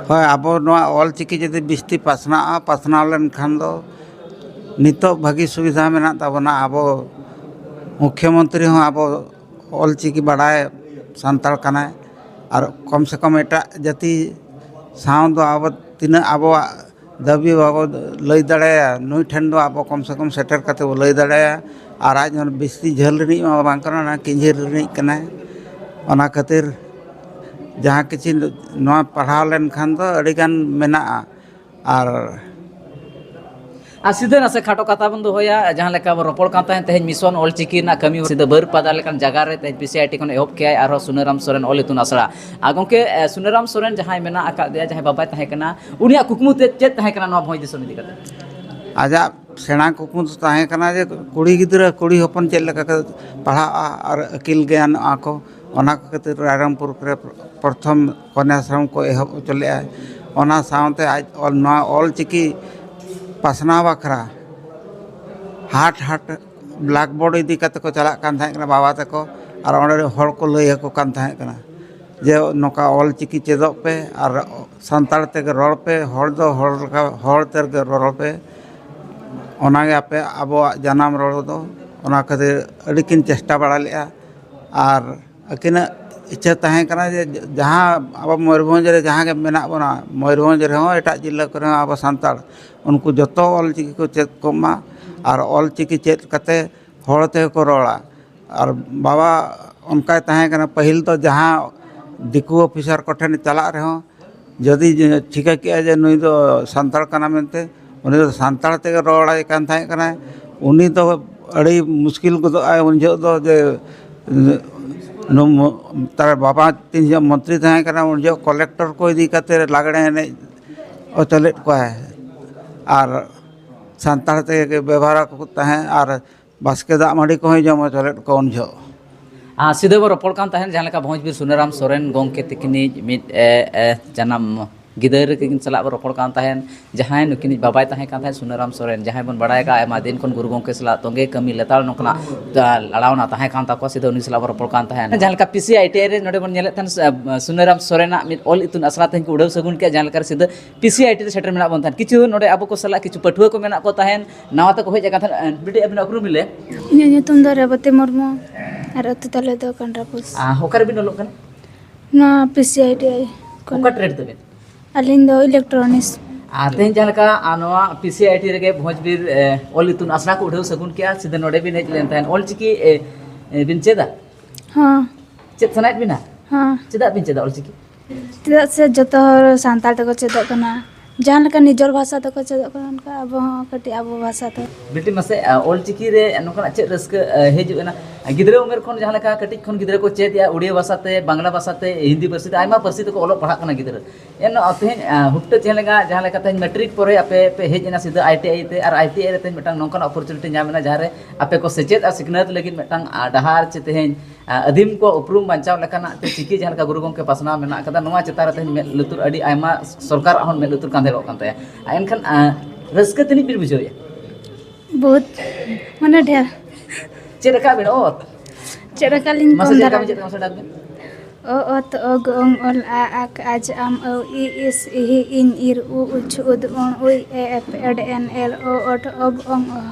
ᱦᱳᱭ, ᱟᱵᱚ ᱱᱚᱣᱟ ᱚᱞ ᱪᱤᱠᱤ ᱡᱩᱫᱤ ᱵᱤᱥᱛᱤ ᱯᱟᱥᱱᱟᱜᱼᱟ, ᱯᱟᱥᱱᱟᱣ ᱞᱮᱱᱠᱷᱟᱱ ᱫᱚ ᱱᱤᱛᱚᱜ ᱵᱷᱟᱹᱜᱤ ᱥᱩᱵᱤᱫᱷᱟ ᱢᱮᱱᱟᱜ ᱛᱟᱵᱚᱱᱟ᱾ ᱟᱵᱚ ᱢᱩᱠᱷᱭᱚ ᱢᱚᱱᱛᱨᱤ ᱦᱚᱸ ᱟᱵᱚ ᱚᱞ ᱪᱤᱠᱤ ᱵᱟᱰᱟᱭ ᱥᱟᱱᱛᱟᱲ ᱠᱟᱱᱟᱭ, ᱟᱨ ᱠᱚᱢ ᱥᱮ ᱠᱚᱢ ᱮᱴᱟᱜ ᱡᱟᱹᱛᱤ ᱥᱟᱶ ᱫᱚ ᱟᱵᱚ ᱛᱤᱱᱟᱹᱜ ᱟᱵᱚᱣᱟᱜ ᱫᱟᱹᱵᱤ ᱵᱟᱵᱚ ᱞᱟᱹᱭ ᱫᱟᱲᱮᱭᱟᱭᱟ, ᱱᱩᱭ ᱴᱷᱮᱱ ᱫᱚ ᱟᱵᱚ ᱠᱚᱢ ᱥᱮ ᱠᱚᱢ ᱥᱮᱴᱮᱨ ᱠᱟᱛᱮ ᱵᱚ ᱞᱟᱹᱭ ᱫᱟᱲᱮᱭᱟᱭᱟ᱾ ᱟᱨ ᱟᱡ ᱦᱚᱸ ᱵᱤᱥᱛᱤ ᱡᱷᱟᱹᱞ ᱨᱤᱱᱤᱡ ᱢᱟ ᱵᱟᱝ ᱠᱟᱱᱟ, ᱚᱱᱟ ᱠᱤᱧᱡᱷᱤᱨ ᱨᱤᱱᱤᱡ ᱠᱟᱱᱟᱭ᱾ ᱚᱱᱟ ᱠᱷᱟᱹᱛᱤᱨ ᱡᱟᱦᱟᱸ ᱠᱤᱪᱷᱤ ᱱᱚᱣᱟ ᱯᱟᱲᱦᱟᱣ ᱞᱮᱱᱠᱷᱟᱱ ᱫᱚ ᱟᱹᱰᱤᱜᱟᱱ ᱢᱮᱱᱟᱜᱼᱟ᱾ ᱟᱨ ᱟᱨ ᱥᱤᱫᱷᱟᱹ ᱱᱟᱥᱮ ᱠᱷᱟᱴᱚ ᱠᱟᱛᱷᱟ ᱵᱚᱱ ᱫᱚᱦᱚᱭᱟ, ᱡᱟᱦᱟᱸ ᱞᱮᱠᱟ ᱵᱚᱱ ᱨᱚᱯᱚᱲ ᱠᱟᱱ ᱛᱟᱦᱮᱸᱫ, ᱛᱮᱦᱮᱧ ᱢᱤᱥᱚᱱ ᱚᱞ ᱪᱤᱠᱤ ᱨᱮᱱᱟᱜ ᱠᱟᱹᱢᱤ ᱥᱤᱫᱷᱟᱹ ᱵᱟᱹᱨᱯᱟᱫᱟ ᱞᱮᱠᱟᱱ ᱡᱟᱭᱜᱟ ᱨᱮ ᱛᱮᱦᱮᱧ PCIT ᱠᱷᱚᱱ ᱮᱦᱚᱵ ᱠᱮᱜᱼᱟᱭ ᱟᱨᱦᱚᱸ ᱥᱩᱱᱟᱹᱨᱟᱢ ᱥᱚᱨᱮᱱ ᱚᱞ ᱤᱛᱩᱱ ᱟᱥᱲᱟ᱾ ᱟᱨ ᱜᱚᱢᱠᱮ, ᱮ, ᱥᱩᱱᱟᱹᱨᱟᱢ ᱥᱚᱨᱮᱱ ᱡᱟᱦᱟᱸᱭ ᱢᱮᱱᱟᱜ ᱟᱠᱟᱫ ᱫᱮᱭᱟ, ᱡᱟᱦᱟᱸᱭ ᱵᱟᱵᱟᱭ ᱛᱟᱦᱮᱸ ᱠᱟᱱᱟ, ᱩᱱᱤᱭᱟᱜ ᱠᱩᱠᱢᱩ ᱛᱮ ᱪᱮᱫ ᱛᱟᱦᱮᱸ ᱠᱟᱱᱟ ᱱᱚᱣᱟ ᱵᱷᱚᱸᱡᱽ ᱫᱤᱥᱚᱢ ᱤᱫᱤ ᱠᱟᱛᱮ? ᱟᱡᱟᱜ ᱥᱮᱬᱟ ᱠᱩᱠᱢᱩ ᱫᱚ ᱛᱟᱦᱮᱸ ᱠᱟᱱᱟ ᱡᱮ ᱠᱩᱲᱤ ᱜᱤᱫᱽᱨᱟᱹ, ᱠᱩᱲᱤ ᱦᱚᱯᱚᱱ ᱪᱮᱫ ᱞᱮᱠᱟ ᱠᱚ ᱯᱟᱲᱦᱟᱜᱼᱟ ᱟᱨ ᱟᱹᱠᱤᱞ ᱜᱮᱭᱟᱱᱚᱜᱼᱟ ᱠᱚ, ᱚᱱᱟ ᱠᱚ ᱠᱷᱟᱹᱛᱤᱨ ᱨᱟᱭᱨᱚᱝᱯᱩᱨ ᱨᱮ ᱯᱨᱚᱛᱷᱚᱢ ᱠᱚᱱᱭᱟᱥᱨᱚᱢ ᱠᱚ ᱮᱦᱚᱵ ᱦᱚᱪᱚ ᱞᱮᱫᱼᱟ᱾ ᱚᱱᱟ ᱥᱟᱶᱛᱮ ᱟᱡ ᱚᱞ, ᱱᱚᱣᱟ ᱚᱞ ᱪᱤᱠᱤ ᱯᱟᱥᱱᱟᱣ ᱵᱟᱠᱷᱨᱟ ᱦᱟᱴ ᱦᱟᱴ ᱵᱞᱮᱠᱵᱳᱨᱰ ᱤᱫᱤ ᱠᱟᱛᱮ ᱠᱚ ᱪᱟᱞᱟᱜ ᱠᱟᱱ ᱛᱟᱦᱮᱸ ᱠᱟᱱᱟ ᱵᱟᱵᱟ ᱛᱟᱠᱚ, ᱟᱨ ᱚᱸᱰᱮ ᱦᱚᱲ ᱠᱚ ᱞᱟᱹᱭ ᱟᱠᱚ ᱠᱟᱱ ᱛᱟᱦᱮᱸ ᱠᱟᱱᱟ ᱡᱮ ᱱᱚᱝᱠᱟ ᱚᱞ ᱪᱤᱠᱤ ᱪᱮᱫᱚᱜ ᱯᱮ ᱟᱨ ᱥᱟᱱᱛᱟᱲ ᱛᱮᱜᱮ ᱨᱚᱲ ᱯᱮ, ᱦᱚᱲ ᱫᱚ ᱦᱚᱲ ᱞᱮᱠᱟ, ᱦᱚᱲ ᱛᱮᱜᱮ ᱨᱚᱲ ᱯᱮ, ᱚᱱᱟᱜᱮ ᱟᱯᱮ ᱟᱵᱚᱣᱟᱜ ᱡᱟᱱᱟᱢ ᱨᱚᱲ ᱫᱚ᱾ ᱚᱱᱟ ᱠᱷᱟᱹᱛᱤᱨ ᱟᱹᱰᱤ ᱠᱤᱱ ᱪᱮᱥᱴᱟ ᱵᱟᱲᱟ ᱞᱮᱫᱼᱟ᱾ ᱟᱨ ᱟᱹᱠᱤᱱᱟᱜ ᱤᱪᱪᱷᱟᱹ ᱛᱟᱦᱮᱸ ᱠᱟᱱᱟ ᱡᱮ ᱡᱟᱦᱟᱸ ᱟᱵᱚ ᱢᱚᱭᱩᱨᱵᱷᱚᱸᱡᱽ ᱨᱮ ᱡᱟᱦᱟᱸ ᱜᱮ ᱢᱮᱱᱟᱜ ᱵᱚᱱᱟ, ᱢᱚᱭᱩᱨᱵᱷᱚᱸᱡᱽ ᱨᱮᱦᱚᱸ ᱮᱴᱟᱜ ᱡᱤᱞᱟᱹ ᱠᱚᱨᱮ ᱦᱚᱸ ᱟᱵᱚ ᱥᱟᱱᱛᱟᱲ, ᱩᱱᱠᱩ ᱡᱚᱛᱚ ᱚᱞ ᱪᱤᱠᱤ ᱠᱚ ᱪᱮᱫ ᱠᱚᱜ ᱢᱟ᱾ ᱟᱨ ᱚᱞ ᱪᱤᱠᱤ ᱪᱮᱫ ᱠᱟᱛᱮ ᱦᱚᱲ ᱛᱮᱜᱮ ᱠᱚ ᱨᱚᱲᱟ᱾ ᱟᱨ ᱵᱟᱵᱟ ᱚᱱᱠᱟᱭ ᱛᱟᱦᱮᱸ ᱠᱟᱱᱟ, ᱯᱟᱹᱦᱤᱞ ᱫᱚ ᱡᱟᱦᱟᱸ ᱫᱤᱠᱩ ᱚᱯᱷᱤᱥᱟᱨ ᱠᱚᱴᱷᱮᱱ ᱪᱟᱞᱟᱜ ᱨᱮᱦᱚᱸ, ᱡᱩᱫᱤ ᱴᱷᱤᱠᱟᱹ ᱠᱮᱜᱼᱟ ᱡᱮ ᱱᱩᱭ ᱫᱚ ᱥᱟᱱᱛᱟᱲ ᱠᱟᱱᱟ ᱢᱮᱱᱛᱮ, ᱩᱱᱤ ᱫᱚ ᱥᱟᱱᱛᱟᱲ ᱛᱮᱜᱮ ᱨᱚᱲᱟᱭ ᱠᱟᱱ ᱛᱟᱦᱮᱸ ᱠᱟᱱᱟᱭ᱾ ᱩᱱᱤ ᱫᱚ ᱟᱹᱰᱤ ᱢᱩᱥᱠᱤᱞ ᱜᱚᱫᱚᱜᱼᱟᱭ ᱩᱱ ᱡᱚᱦᱚᱜ ᱫᱚ, ᱡᱮ ᱱᱩ-, ᱛᱟᱨ ᱵᱟᱵᱟ ᱛᱤᱱ ᱡᱚᱦᱚᱜ ᱢᱚᱱᱛᱨᱤ ᱛᱟᱦᱮᱸ ᱠᱟᱱᱟ, ᱩᱱ ᱡᱚᱦᱚᱜ ᱠᱚᱞᱮᱠᱴᱚᱨ ᱠᱚ ᱤᱫᱤ ᱠᱟᱛᱮ ᱞᱟᱜᱽᱲᱮ ᱮᱱᱮᱡ ᱦᱚᱪᱚ ᱞᱮᱫ ᱠᱚᱣᱟᱭ᱾ ᱟᱨ ᱥᱟᱱᱛᱟᱲ ᱛᱮᱜᱮ ᱵᱮᱵᱚᱦᱟᱨ ᱟᱠᱚ ᱛᱟᱦᱮᱸᱫ, ᱟᱨ ᱵᱟᱥᱠᱮ ᱫᱟᱜ ᱢᱟᱹᱰᱤ ᱠᱚᱦᱚᱸᱭ ᱡᱚᱢ ᱦᱚᱪᱚ ᱞᱮᱫ ᱠᱚᱣᱟ ᱩᱱ ᱡᱚᱦᱚᱜ᱾ ᱟᱨ ᱥᱤᱫᱷᱟᱹ ᱵᱚ ᱨᱚᱯᱚᱲ ᱠᱟᱱ ᱛᱟᱦᱮᱸᱫ, ᱡᱟᱦᱟᱸ ᱞᱮᱠᱟ ᱵᱷᱚᱸᱡᱽᱵᱤᱨ ᱥᱩᱱᱟᱹᱨᱟᱢ ᱥᱚᱨᱮᱱ ᱜᱚᱢᱠᱮ ᱛᱤᱠᱤᱱᱤᱡ ᱢᱤᱫ ᱮ, ᱮ, ᱡᱟᱱᱟᱢ ᱜᱤᱫᱟᱹᱨ ᱠᱤᱱ ᱥᱟᱞᱟᱜ ᱵᱚ ᱨᱚᱯᱚᱲ ᱠᱟᱱ ᱛᱟᱦᱮᱸᱫ, ᱡᱟᱦᱟᱸᱭ ᱱᱩᱠᱤᱱᱤᱡ ᱵᱟᱵᱟᱭ ᱛᱟᱦᱮᱸ ᱠᱟᱱ ᱛᱟᱦᱮᱸᱫ ᱥᱩᱱᱟᱹᱨᱟᱢ ᱥᱚᱨᱮᱱ, ᱡᱟᱦᱟᱸᱭ ᱵᱚᱱ ᱵᱟᱲᱟᱭ ᱠᱟᱜᱼᱟ ᱟᱭᱢᱟ ᱫᱤᱱ ᱠᱷᱚᱱ ᱜᱩᱨᱩ ᱜᱚᱢᱠᱮ ᱥᱟᱞᱟᱜ ᱛᱚᱸᱜᱮ ᱠᱟᱹᱢᱤ ᱞᱮᱛᱟᱲ ᱱᱚᱝᱠᱟᱱᱟᱜ, ᱟ, ᱞᱟᱲᱟᱣᱱᱟ ᱛᱟᱦᱮᱸ ᱠᱟᱱ ᱛᱟᱠᱚᱣᱟ, ᱥᱤᱫᱷᱟᱹ ᱩᱱᱤ ᱥᱟᱞᱟᱜ ᱵᱚ ᱨᱚᱯᱚᱲ ᱠᱟᱱ ᱛᱟᱦᱮᱸᱫ᱾ ᱡᱟᱦᱟᱸ ᱞᱮᱠᱟ P C I T I ᱨᱮ ᱱᱚᱰᱮ ᱵᱚᱱ ᱧᱮᱞᱮᱫ ᱛᱟᱦᱮᱸᱫ, ᱟ, ᱥᱩᱱᱟᱹᱨᱟᱢ ᱥᱚᱨᱮᱱᱟᱜ ᱢᱤᱫ ᱚᱞ ᱤᱛᱩᱱ ᱟᱥᱲᱟ ᱛᱮᱦᱮᱧ ᱠᱚ ᱩᱰᱟᱹᱣ ᱥᱟᱹᱜᱩᱱ ᱠᱮᱫᱼᱟ, ᱡᱟᱦᱟᱸ ᱞᱮᱠᱟᱨᱮ ᱥᱤᱫᱷᱟᱹ ᱯᱤ ᱥᱤ ᱟᱭ ᱴᱤ ᱨᱮ ᱥᱮᱴᱮᱨ ᱢᱮᱱᱟᱜ ᱵᱚᱱ ᱛᱟᱦᱮᱸᱫ᱾ ᱠᱤᱪᱷᱩ ᱱᱚᱰᱮ ᱟᱵᱚ ᱠᱚ ᱥᱟᱞᱟᱜ ᱠᱤᱪᱷᱩ ᱯᱟᱹᱴᱷᱩᱣᱟᱹ ᱠᱚ ᱢᱮᱱᱟᱜ ᱠᱚ ᱛᱟᱦᱮᱸᱫ, ᱱᱟᱣᱟ ᱛᱮᱠᱚ ᱦᱮᱡ ᱟᱠᱟᱱ ᱛᱟᱦᱮᱸᱫ᱾ ᱵᱤᱴᱤ, ᱟᱹᱵᱤᱱᱟᱜ ᱩᱯᱨᱩᱢ ᱵᱤᱱ ᱞᱟᱹᱭᱟ? ᱤᱧᱟᱹᱜ ᱧᱩᱛᱩᱢ ᱫᱚ ᱨᱮᱵᱚᱛᱤ ᱢᱩᱨᱢᱩ ᱟᱨ ᱟᱹᱛᱩ ᱛᱟᱞᱮ ᱫᱚ ᱠᱟᱱᱰᱨᱟᱯᱩᱥ᱾ ᱟᱨ ᱚᱠᱟ ᱨᱮᱵᱤᱱ ᱚᱞᱚᱜ ᱠᱟᱱᱟ? ᱱᱚᱣᱟ P C I T I ᱚᱠᱟ ᱴᱨᱮᱰ ᱛᱟᱵᱤᱱ? ᱟᱹᱞᱤᱧ ᱫᱚ ᱤᱞᱮᱠᱴᱨᱚᱱᱤᱠᱥ᱾ ᱟᱨ ᱛᱮᱦᱮᱧ ᱡᱟᱦᱟᱸ ᱞᱮᱠᱟ, ᱟᱨ ᱱᱚᱣᱟ ᱯᱤ ᱥᱤ ᱟᱭ ᱴᱤ ᱨᱮᱜᱮ ᱵᱷᱚᱸᱡᱽᱵᱤᱨ, ᱮ, ᱚᱞ ᱤᱛᱩᱱ ᱟᱥᱲᱟ ᱠᱚ ᱩᱰᱷᱟᱹᱣ ᱥᱟᱹᱜᱩᱱ ᱠᱮᱜᱼᱟ, ᱥᱤᱫᱷᱟᱹ ᱱᱚᱰᱮ ᱵᱤᱱ ᱦᱮᱡ ᱞᱮᱱ ᱛᱟᱦᱮᱸᱫ᱾ ᱚᱞ ᱪᱤᱠᱤ, ᱮ, ᱮ, ᱵᱤᱱ ᱪᱮᱫᱟ? ᱦᱚᱸ᱾ ᱪᱮᱫ ᱥᱟᱱᱟᱭᱮᱫ ᱵᱤᱱᱟ? ᱦᱚᱸ᱾ ᱪᱮᱫᱟᱜ ᱵᱤᱱ ᱪᱮᱫᱟ ᱚᱞ ᱪᱤᱠᱤ? ᱪᱮᱫᱟᱜ ᱥᱮ ᱡᱚᱛᱚ ᱦᱚᱲ ᱥᱟᱱᱛᱟᱲ ᱛᱮᱠᱚ ᱪᱮᱫᱚᱜ ᱠᱟᱱᱟ, ᱡᱟᱦᱟᱸ ᱞᱮᱠᱟ ᱱᱤᱡᱚᱨ ᱵᱷᱟᱥᱟ ᱛᱮᱠᱚ ᱪᱮᱫᱚᱜ ᱠᱟᱱᱟ, ᱚᱱᱠᱟ ᱟᱵᱚ ᱦᱚᱸ ᱠᱟᱹᱴᱤᱡ ᱟᱵᱚ ᱵᱷᱟᱥᱟ ᱛᱮ᱾ ᱵᱤᱴᱤ, ᱢᱟᱥᱮ, ᱟ, ᱚᱞ ᱪᱤᱠᱤ ᱨᱮ ᱱᱚᱝᱠᱟᱱᱟᱜ ᱪᱮᱫ ᱨᱟᱹᱥᱠᱟᱹ, ᱟ, ᱦᱤᱡᱩᱜ ᱮᱱᱟ? ᱜᱤᱫᱽᱨᱟᱹ ᱩᱢᱮᱨ ᱠᱷᱚᱱ ᱡᱟᱦᱟᱸ ᱞᱮᱠᱟ ᱠᱟᱹᱴᱤᱡ ᱠᱷᱚᱱ ᱜᱤᱫᱽᱨᱟᱹ ᱠᱚ ᱪᱮᱫ ᱮᱜᱼᱟ, ᱩᱲᱤᱭᱟ ᱵᱷᱟᱥᱟ ᱛᱮ, ᱵᱟᱝᱞᱟ ᱵᱷᱟᱥᱟ ᱛᱮ, ᱦᱤᱱᱫᱤ ᱯᱟᱹᱨᱥᱤ ᱛᱮ, ᱟᱭᱢᱟ ᱯᱟᱹᱨᱥᱤ ᱛᱮᱠᱚ ᱚᱞᱚᱜ ᱯᱟᱲᱦᱟᱜ ᱠᱟᱱᱟ ᱜᱤᱫᱽᱨᱟᱹ᱾ ᱮᱱ ᱛᱮᱦᱮᱧ, ᱟ, ᱦᱩᱴᱟᱹ ᱪᱮᱫ ᱞᱮᱠᱟ, ᱡᱟᱦᱟᱸ ᱞᱮᱠᱟ ᱛᱮᱦᱮᱧ ᱢᱮᱴᱨᱤᱠ ᱯᱚᱨᱮ ᱟᱯᱮ ᱯᱮ ᱦᱮᱡ ᱮᱱᱟ ᱥᱤᱫᱷᱟᱹ ᱟᱭ ᱴᱤ ᱟᱭ ᱛᱮ, ᱟᱨ ᱟᱭ ᱴᱤ ᱟᱭ ᱨᱮ ᱛᱮᱦᱮᱧ ᱢᱤᱫᱴᱟᱝ ᱱᱚᱝᱠᱟᱱ ᱚᱯᱚᱨᱪᱩᱱᱤᱴᱤ ᱧᱟᱢ ᱮᱱᱟ, ᱡᱟᱦᱟᱸ ᱨᱮ ᱟᱯᱮ ᱠᱚ ᱥᱮᱪᱮᱫ ᱟᱨ ᱥᱤᱠᱷᱱᱟᱹᱛ ᱞᱟᱹᱜᱤᱫ ᱢᱤᱫᱴᱟᱝ, ᱟ, ᱰᱟᱦᱟᱨ ᱪᱮ ᱛᱮᱦᱮᱧ, ᱟ, ᱟᱹᱫᱤᱢ ᱠᱚ ᱩᱯᱨᱩᱢ ᱵᱟᱧᱪᱟᱣ ᱞᱮᱠᱟᱱᱟᱜ ᱛᱮ ᱪᱤᱠᱤ ᱡᱟᱦᱟᱸ ᱞᱮᱠᱟ ᱜᱩᱨᱩ ᱜᱚᱢᱠᱮ ᱯᱟᱥᱱᱟᱣ ᱢᱮᱱᱟᱜ ᱠᱟᱫᱟ, ᱱᱚᱣᱟ ᱪᱮᱛᱟᱱ ᱨᱮ ᱛᱮᱦᱮᱧ ᱢᱮᱫ ᱞᱩᱛᱩᱨ, ᱟᱹᱰᱤ ᱟᱭᱢᱟ ᱥᱚᱨᱠᱟᱨᱟᱜ ᱦᱚᱸ ᱢᱮᱫ ᱞᱩᱛᱩᱨ ᱠᱟᱸᱫᱮᱨᱚᱜ ᱠᱟᱱ ᱛᱟᱭᱟ᱾ ᱮᱱᱠᱷᱟᱱ, ᱟ, ᱨᱟᱹᱥᱠᱟᱹ ᱛᱤᱱᱟᱹᱜ ᱵᱤᱱ ᱵᱩᱡᱷᱟᱹᱣᱮᱫᱼᱟ? ᱵᱚᱦᱩᱛ ᱢᱟᱱᱮ ᱰᱷᱮᱨ᱾ ᱪᱮᱫ ᱨᱟᱠᱟᱵ ᱵᱮᱱ? ᱚᱛ᱾ ᱪᱮᱫ ᱞᱮᱠᱟ ᱞᱤᱧ ᱢᱟᱥᱮ ᱠᱚᱢ ᱪᱮᱫ ᱫᱷᱟᱨᱟ ᱞᱮᱠᱟ ᱵᱮᱱ ᱪᱮᱫ ᱞᱮᱠᱟ ᱢᱟᱥᱮ ᱰᱟᱠ ᱵᱮᱱ? ᱚ ᱚᱛ ᱚ ᱜ ᱚᱝ ᱚᱞ ᱟ ᱟᱠ ᱟᱡ ᱟᱢ ᱟᱹᱣ ᱤ ᱤᱥ ᱤᱦᱤ ᱤᱧ ᱤᱨ ᱩ ᱩᱪᱷ ᱩᱫ ᱩᱬ ᱩᱭ ᱮ ᱮᱯ ᱮᱰ ᱮᱱ ᱮᱞ ᱚ ᱚᱴ ᱚᱵ ᱚᱝ ᱚ᱾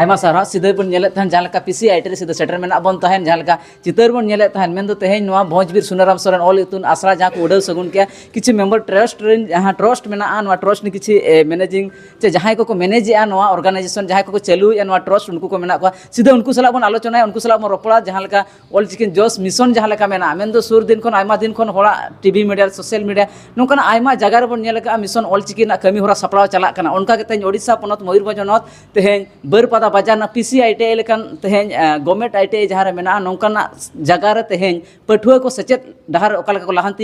ᱟᱭᱢᱟ ᱥᱟᱨᱦᱟᱣ᱾ ᱥᱤᱫᱷᱟᱹ ᱵᱚᱱ ᱧᱮᱞᱮᱫ ᱛᱟᱦᱮᱱ ᱡᱟᱦᱟᱸ ᱞᱮᱠᱟ ᱯᱤᱥᱤ ᱟᱭᱴᱤ ᱨᱮ ᱥᱤᱫᱷᱟᱹ ᱥᱮᱴᱮᱨ ᱢᱮᱱᱟᱜ ᱵᱚᱱ ᱛᱟᱦᱮᱱ, ᱡᱟᱦᱟᱸ ᱞᱮᱠᱟ ᱪᱤᱛᱟᱹᱨ ᱵᱚᱱ ᱧᱮᱞᱮᱫ ᱛᱟᱦᱮᱱ, ᱢᱮᱱᱫᱚ ᱛᱮᱦᱮᱧ ᱱᱚᱣᱟ ᱵᱷᱚᱸᱡᱽᱵᱤᱨ ᱥᱩᱱᱟᱨᱟᱢ ᱥᱚᱨᱮᱱ ᱚᱞ ᱤᱛᱩᱱ ᱟᱥᱲᱟ ᱡᱟᱦᱟᱸ ᱠᱚ ᱩᱰᱟᱹᱣ ᱥᱟᱹᱜᱩᱱ ᱠᱮᱜᱼᱟ, ᱠᱤᱪᱷᱩ ᱢᱮᱢᱵᱟᱨ ᱴᱨᱟᱥᱴ ᱨᱮᱱ ᱡᱟᱦᱟᱸ ᱴᱨᱟᱥᱴ ᱢᱮᱱᱟᱜᱼᱟ, ᱱᱚᱣᱟ ᱴᱨᱟᱥᱴ ᱨᱮᱱ ᱠᱤᱪᱷᱩ ᱢᱮᱱᱮᱡᱤᱝ ᱥᱮ ᱡᱟᱦᱟᱸᱭ ᱠᱚᱠᱚ ᱢᱮᱱᱮᱡᱮᱜᱼᱟ ᱱᱚᱣᱟ ᱚᱨᱜᱟᱱᱟᱭᱡᱮᱥᱚᱱ, ᱡᱟᱦᱟᱸᱭ ᱠᱚᱠᱚ ᱪᱟᱹᱞᱩᱭᱮᱜᱼᱟ ᱱᱚᱣᱟ ᱴᱨᱟᱥᱴ, ᱩᱱᱠᱩ ᱠᱚ ᱢᱮᱱᱟᱜ ᱠᱚᱣᱟ᱾ ᱥᱤᱫᱷᱟᱹ ᱩᱱᱠᱩ ᱥᱟᱞᱟᱜ ᱵᱚᱱ ᱟᱞᱳᱪᱚᱱᱟᱭᱟ, ᱩᱱᱠᱩ ᱥᱟᱞᱟᱜ ᱵᱚᱱ ᱨᱚᱯᱚᱲᱟ᱾ ᱡᱟᱦᱟᱸ ᱞᱮᱠᱟ ᱚᱞ ᱪᱤᱠᱤ ᱡᱚᱥ ᱢᱤᱥᱚᱱ ᱡᱟᱦᱟᱸ ᱞᱮᱠᱟ ᱢᱮᱱᱟᱜᱼᱟ, ᱢᱮᱱᱫᱚ ᱥᱩᱨ ᱫᱤᱱ ᱠᱷᱚᱱ ᱟᱭᱢᱟ ᱫᱤᱱ ᱠᱷᱚᱱ ᱦᱚᱲᱟᱜ ᱴᱤᱵᱷᱤ ᱢᱤᱰᱤᱭᱟ, ᱥᱳᱥᱟᱞ ᱢᱤᱰᱤᱭᱟ, ᱱᱚᱝᱠᱟᱱᱟᱜ ᱟᱭᱢᱟ ᱡᱟᱭᱜᱟ ᱨᱮᱵᱚᱱ ᱧᱮᱞ ᱟᱠᱟᱫᱼᱟ ᱢᱤᱥᱚᱱ ᱚᱞ ᱪᱤᱠᱤ ᱨᱮᱱᱟᱜ ᱠᱟᱹᱢᱤ ᱦᱚᱨᱟ ᱥᱟᱯᱲᱟᱣ ᱪᱟᱞᱟᱜ ᱠᱟᱱᱟ᱾ ᱚᱱᱠᱟ ᱜᱮ ᱛᱮᱦᱮᱧ ᱳᱰᱤᱥᱟ ᱯᱚᱱᱚᱛ ᱢᱚᱭᱩᱨᱵᱷᱚᱸᱡᱽ ᱦᱚᱱᱚᱛ ᱛᱮᱦᱮᱧ ᱵᱟᱹᱨᱯᱟᱫᱟ ᱵᱟᱡᱟᱨ ᱨᱮᱱᱟᱜ ᱯᱤᱥᱤ ᱟᱭᱴᱤᱟᱭ ᱞᱮᱠᱟᱱ ᱛᱮᱦᱮᱧ ᱜᱚᱵᱷᱢᱮᱱᱴ ᱟᱭᱴᱤᱟᱭ ᱡᱟᱦᱟᱸ ᱨᱮ ᱢᱮᱱᱟᱜᱼᱟ, ᱱᱚᱝᱠᱟᱱᱟᱜ ᱡᱟᱭᱜᱟ ᱨᱮ ᱛᱮᱦᱮᱧ ᱯᱟᱹᱴᱷᱩᱣᱟᱹ ᱠᱚ ᱥᱮᱪᱮᱫ ᱰᱟᱦᱟᱨ ᱚᱠᱟ ᱞᱮᱠᱟ ᱠᱚ ᱞᱟᱦᱟᱱᱛᱤ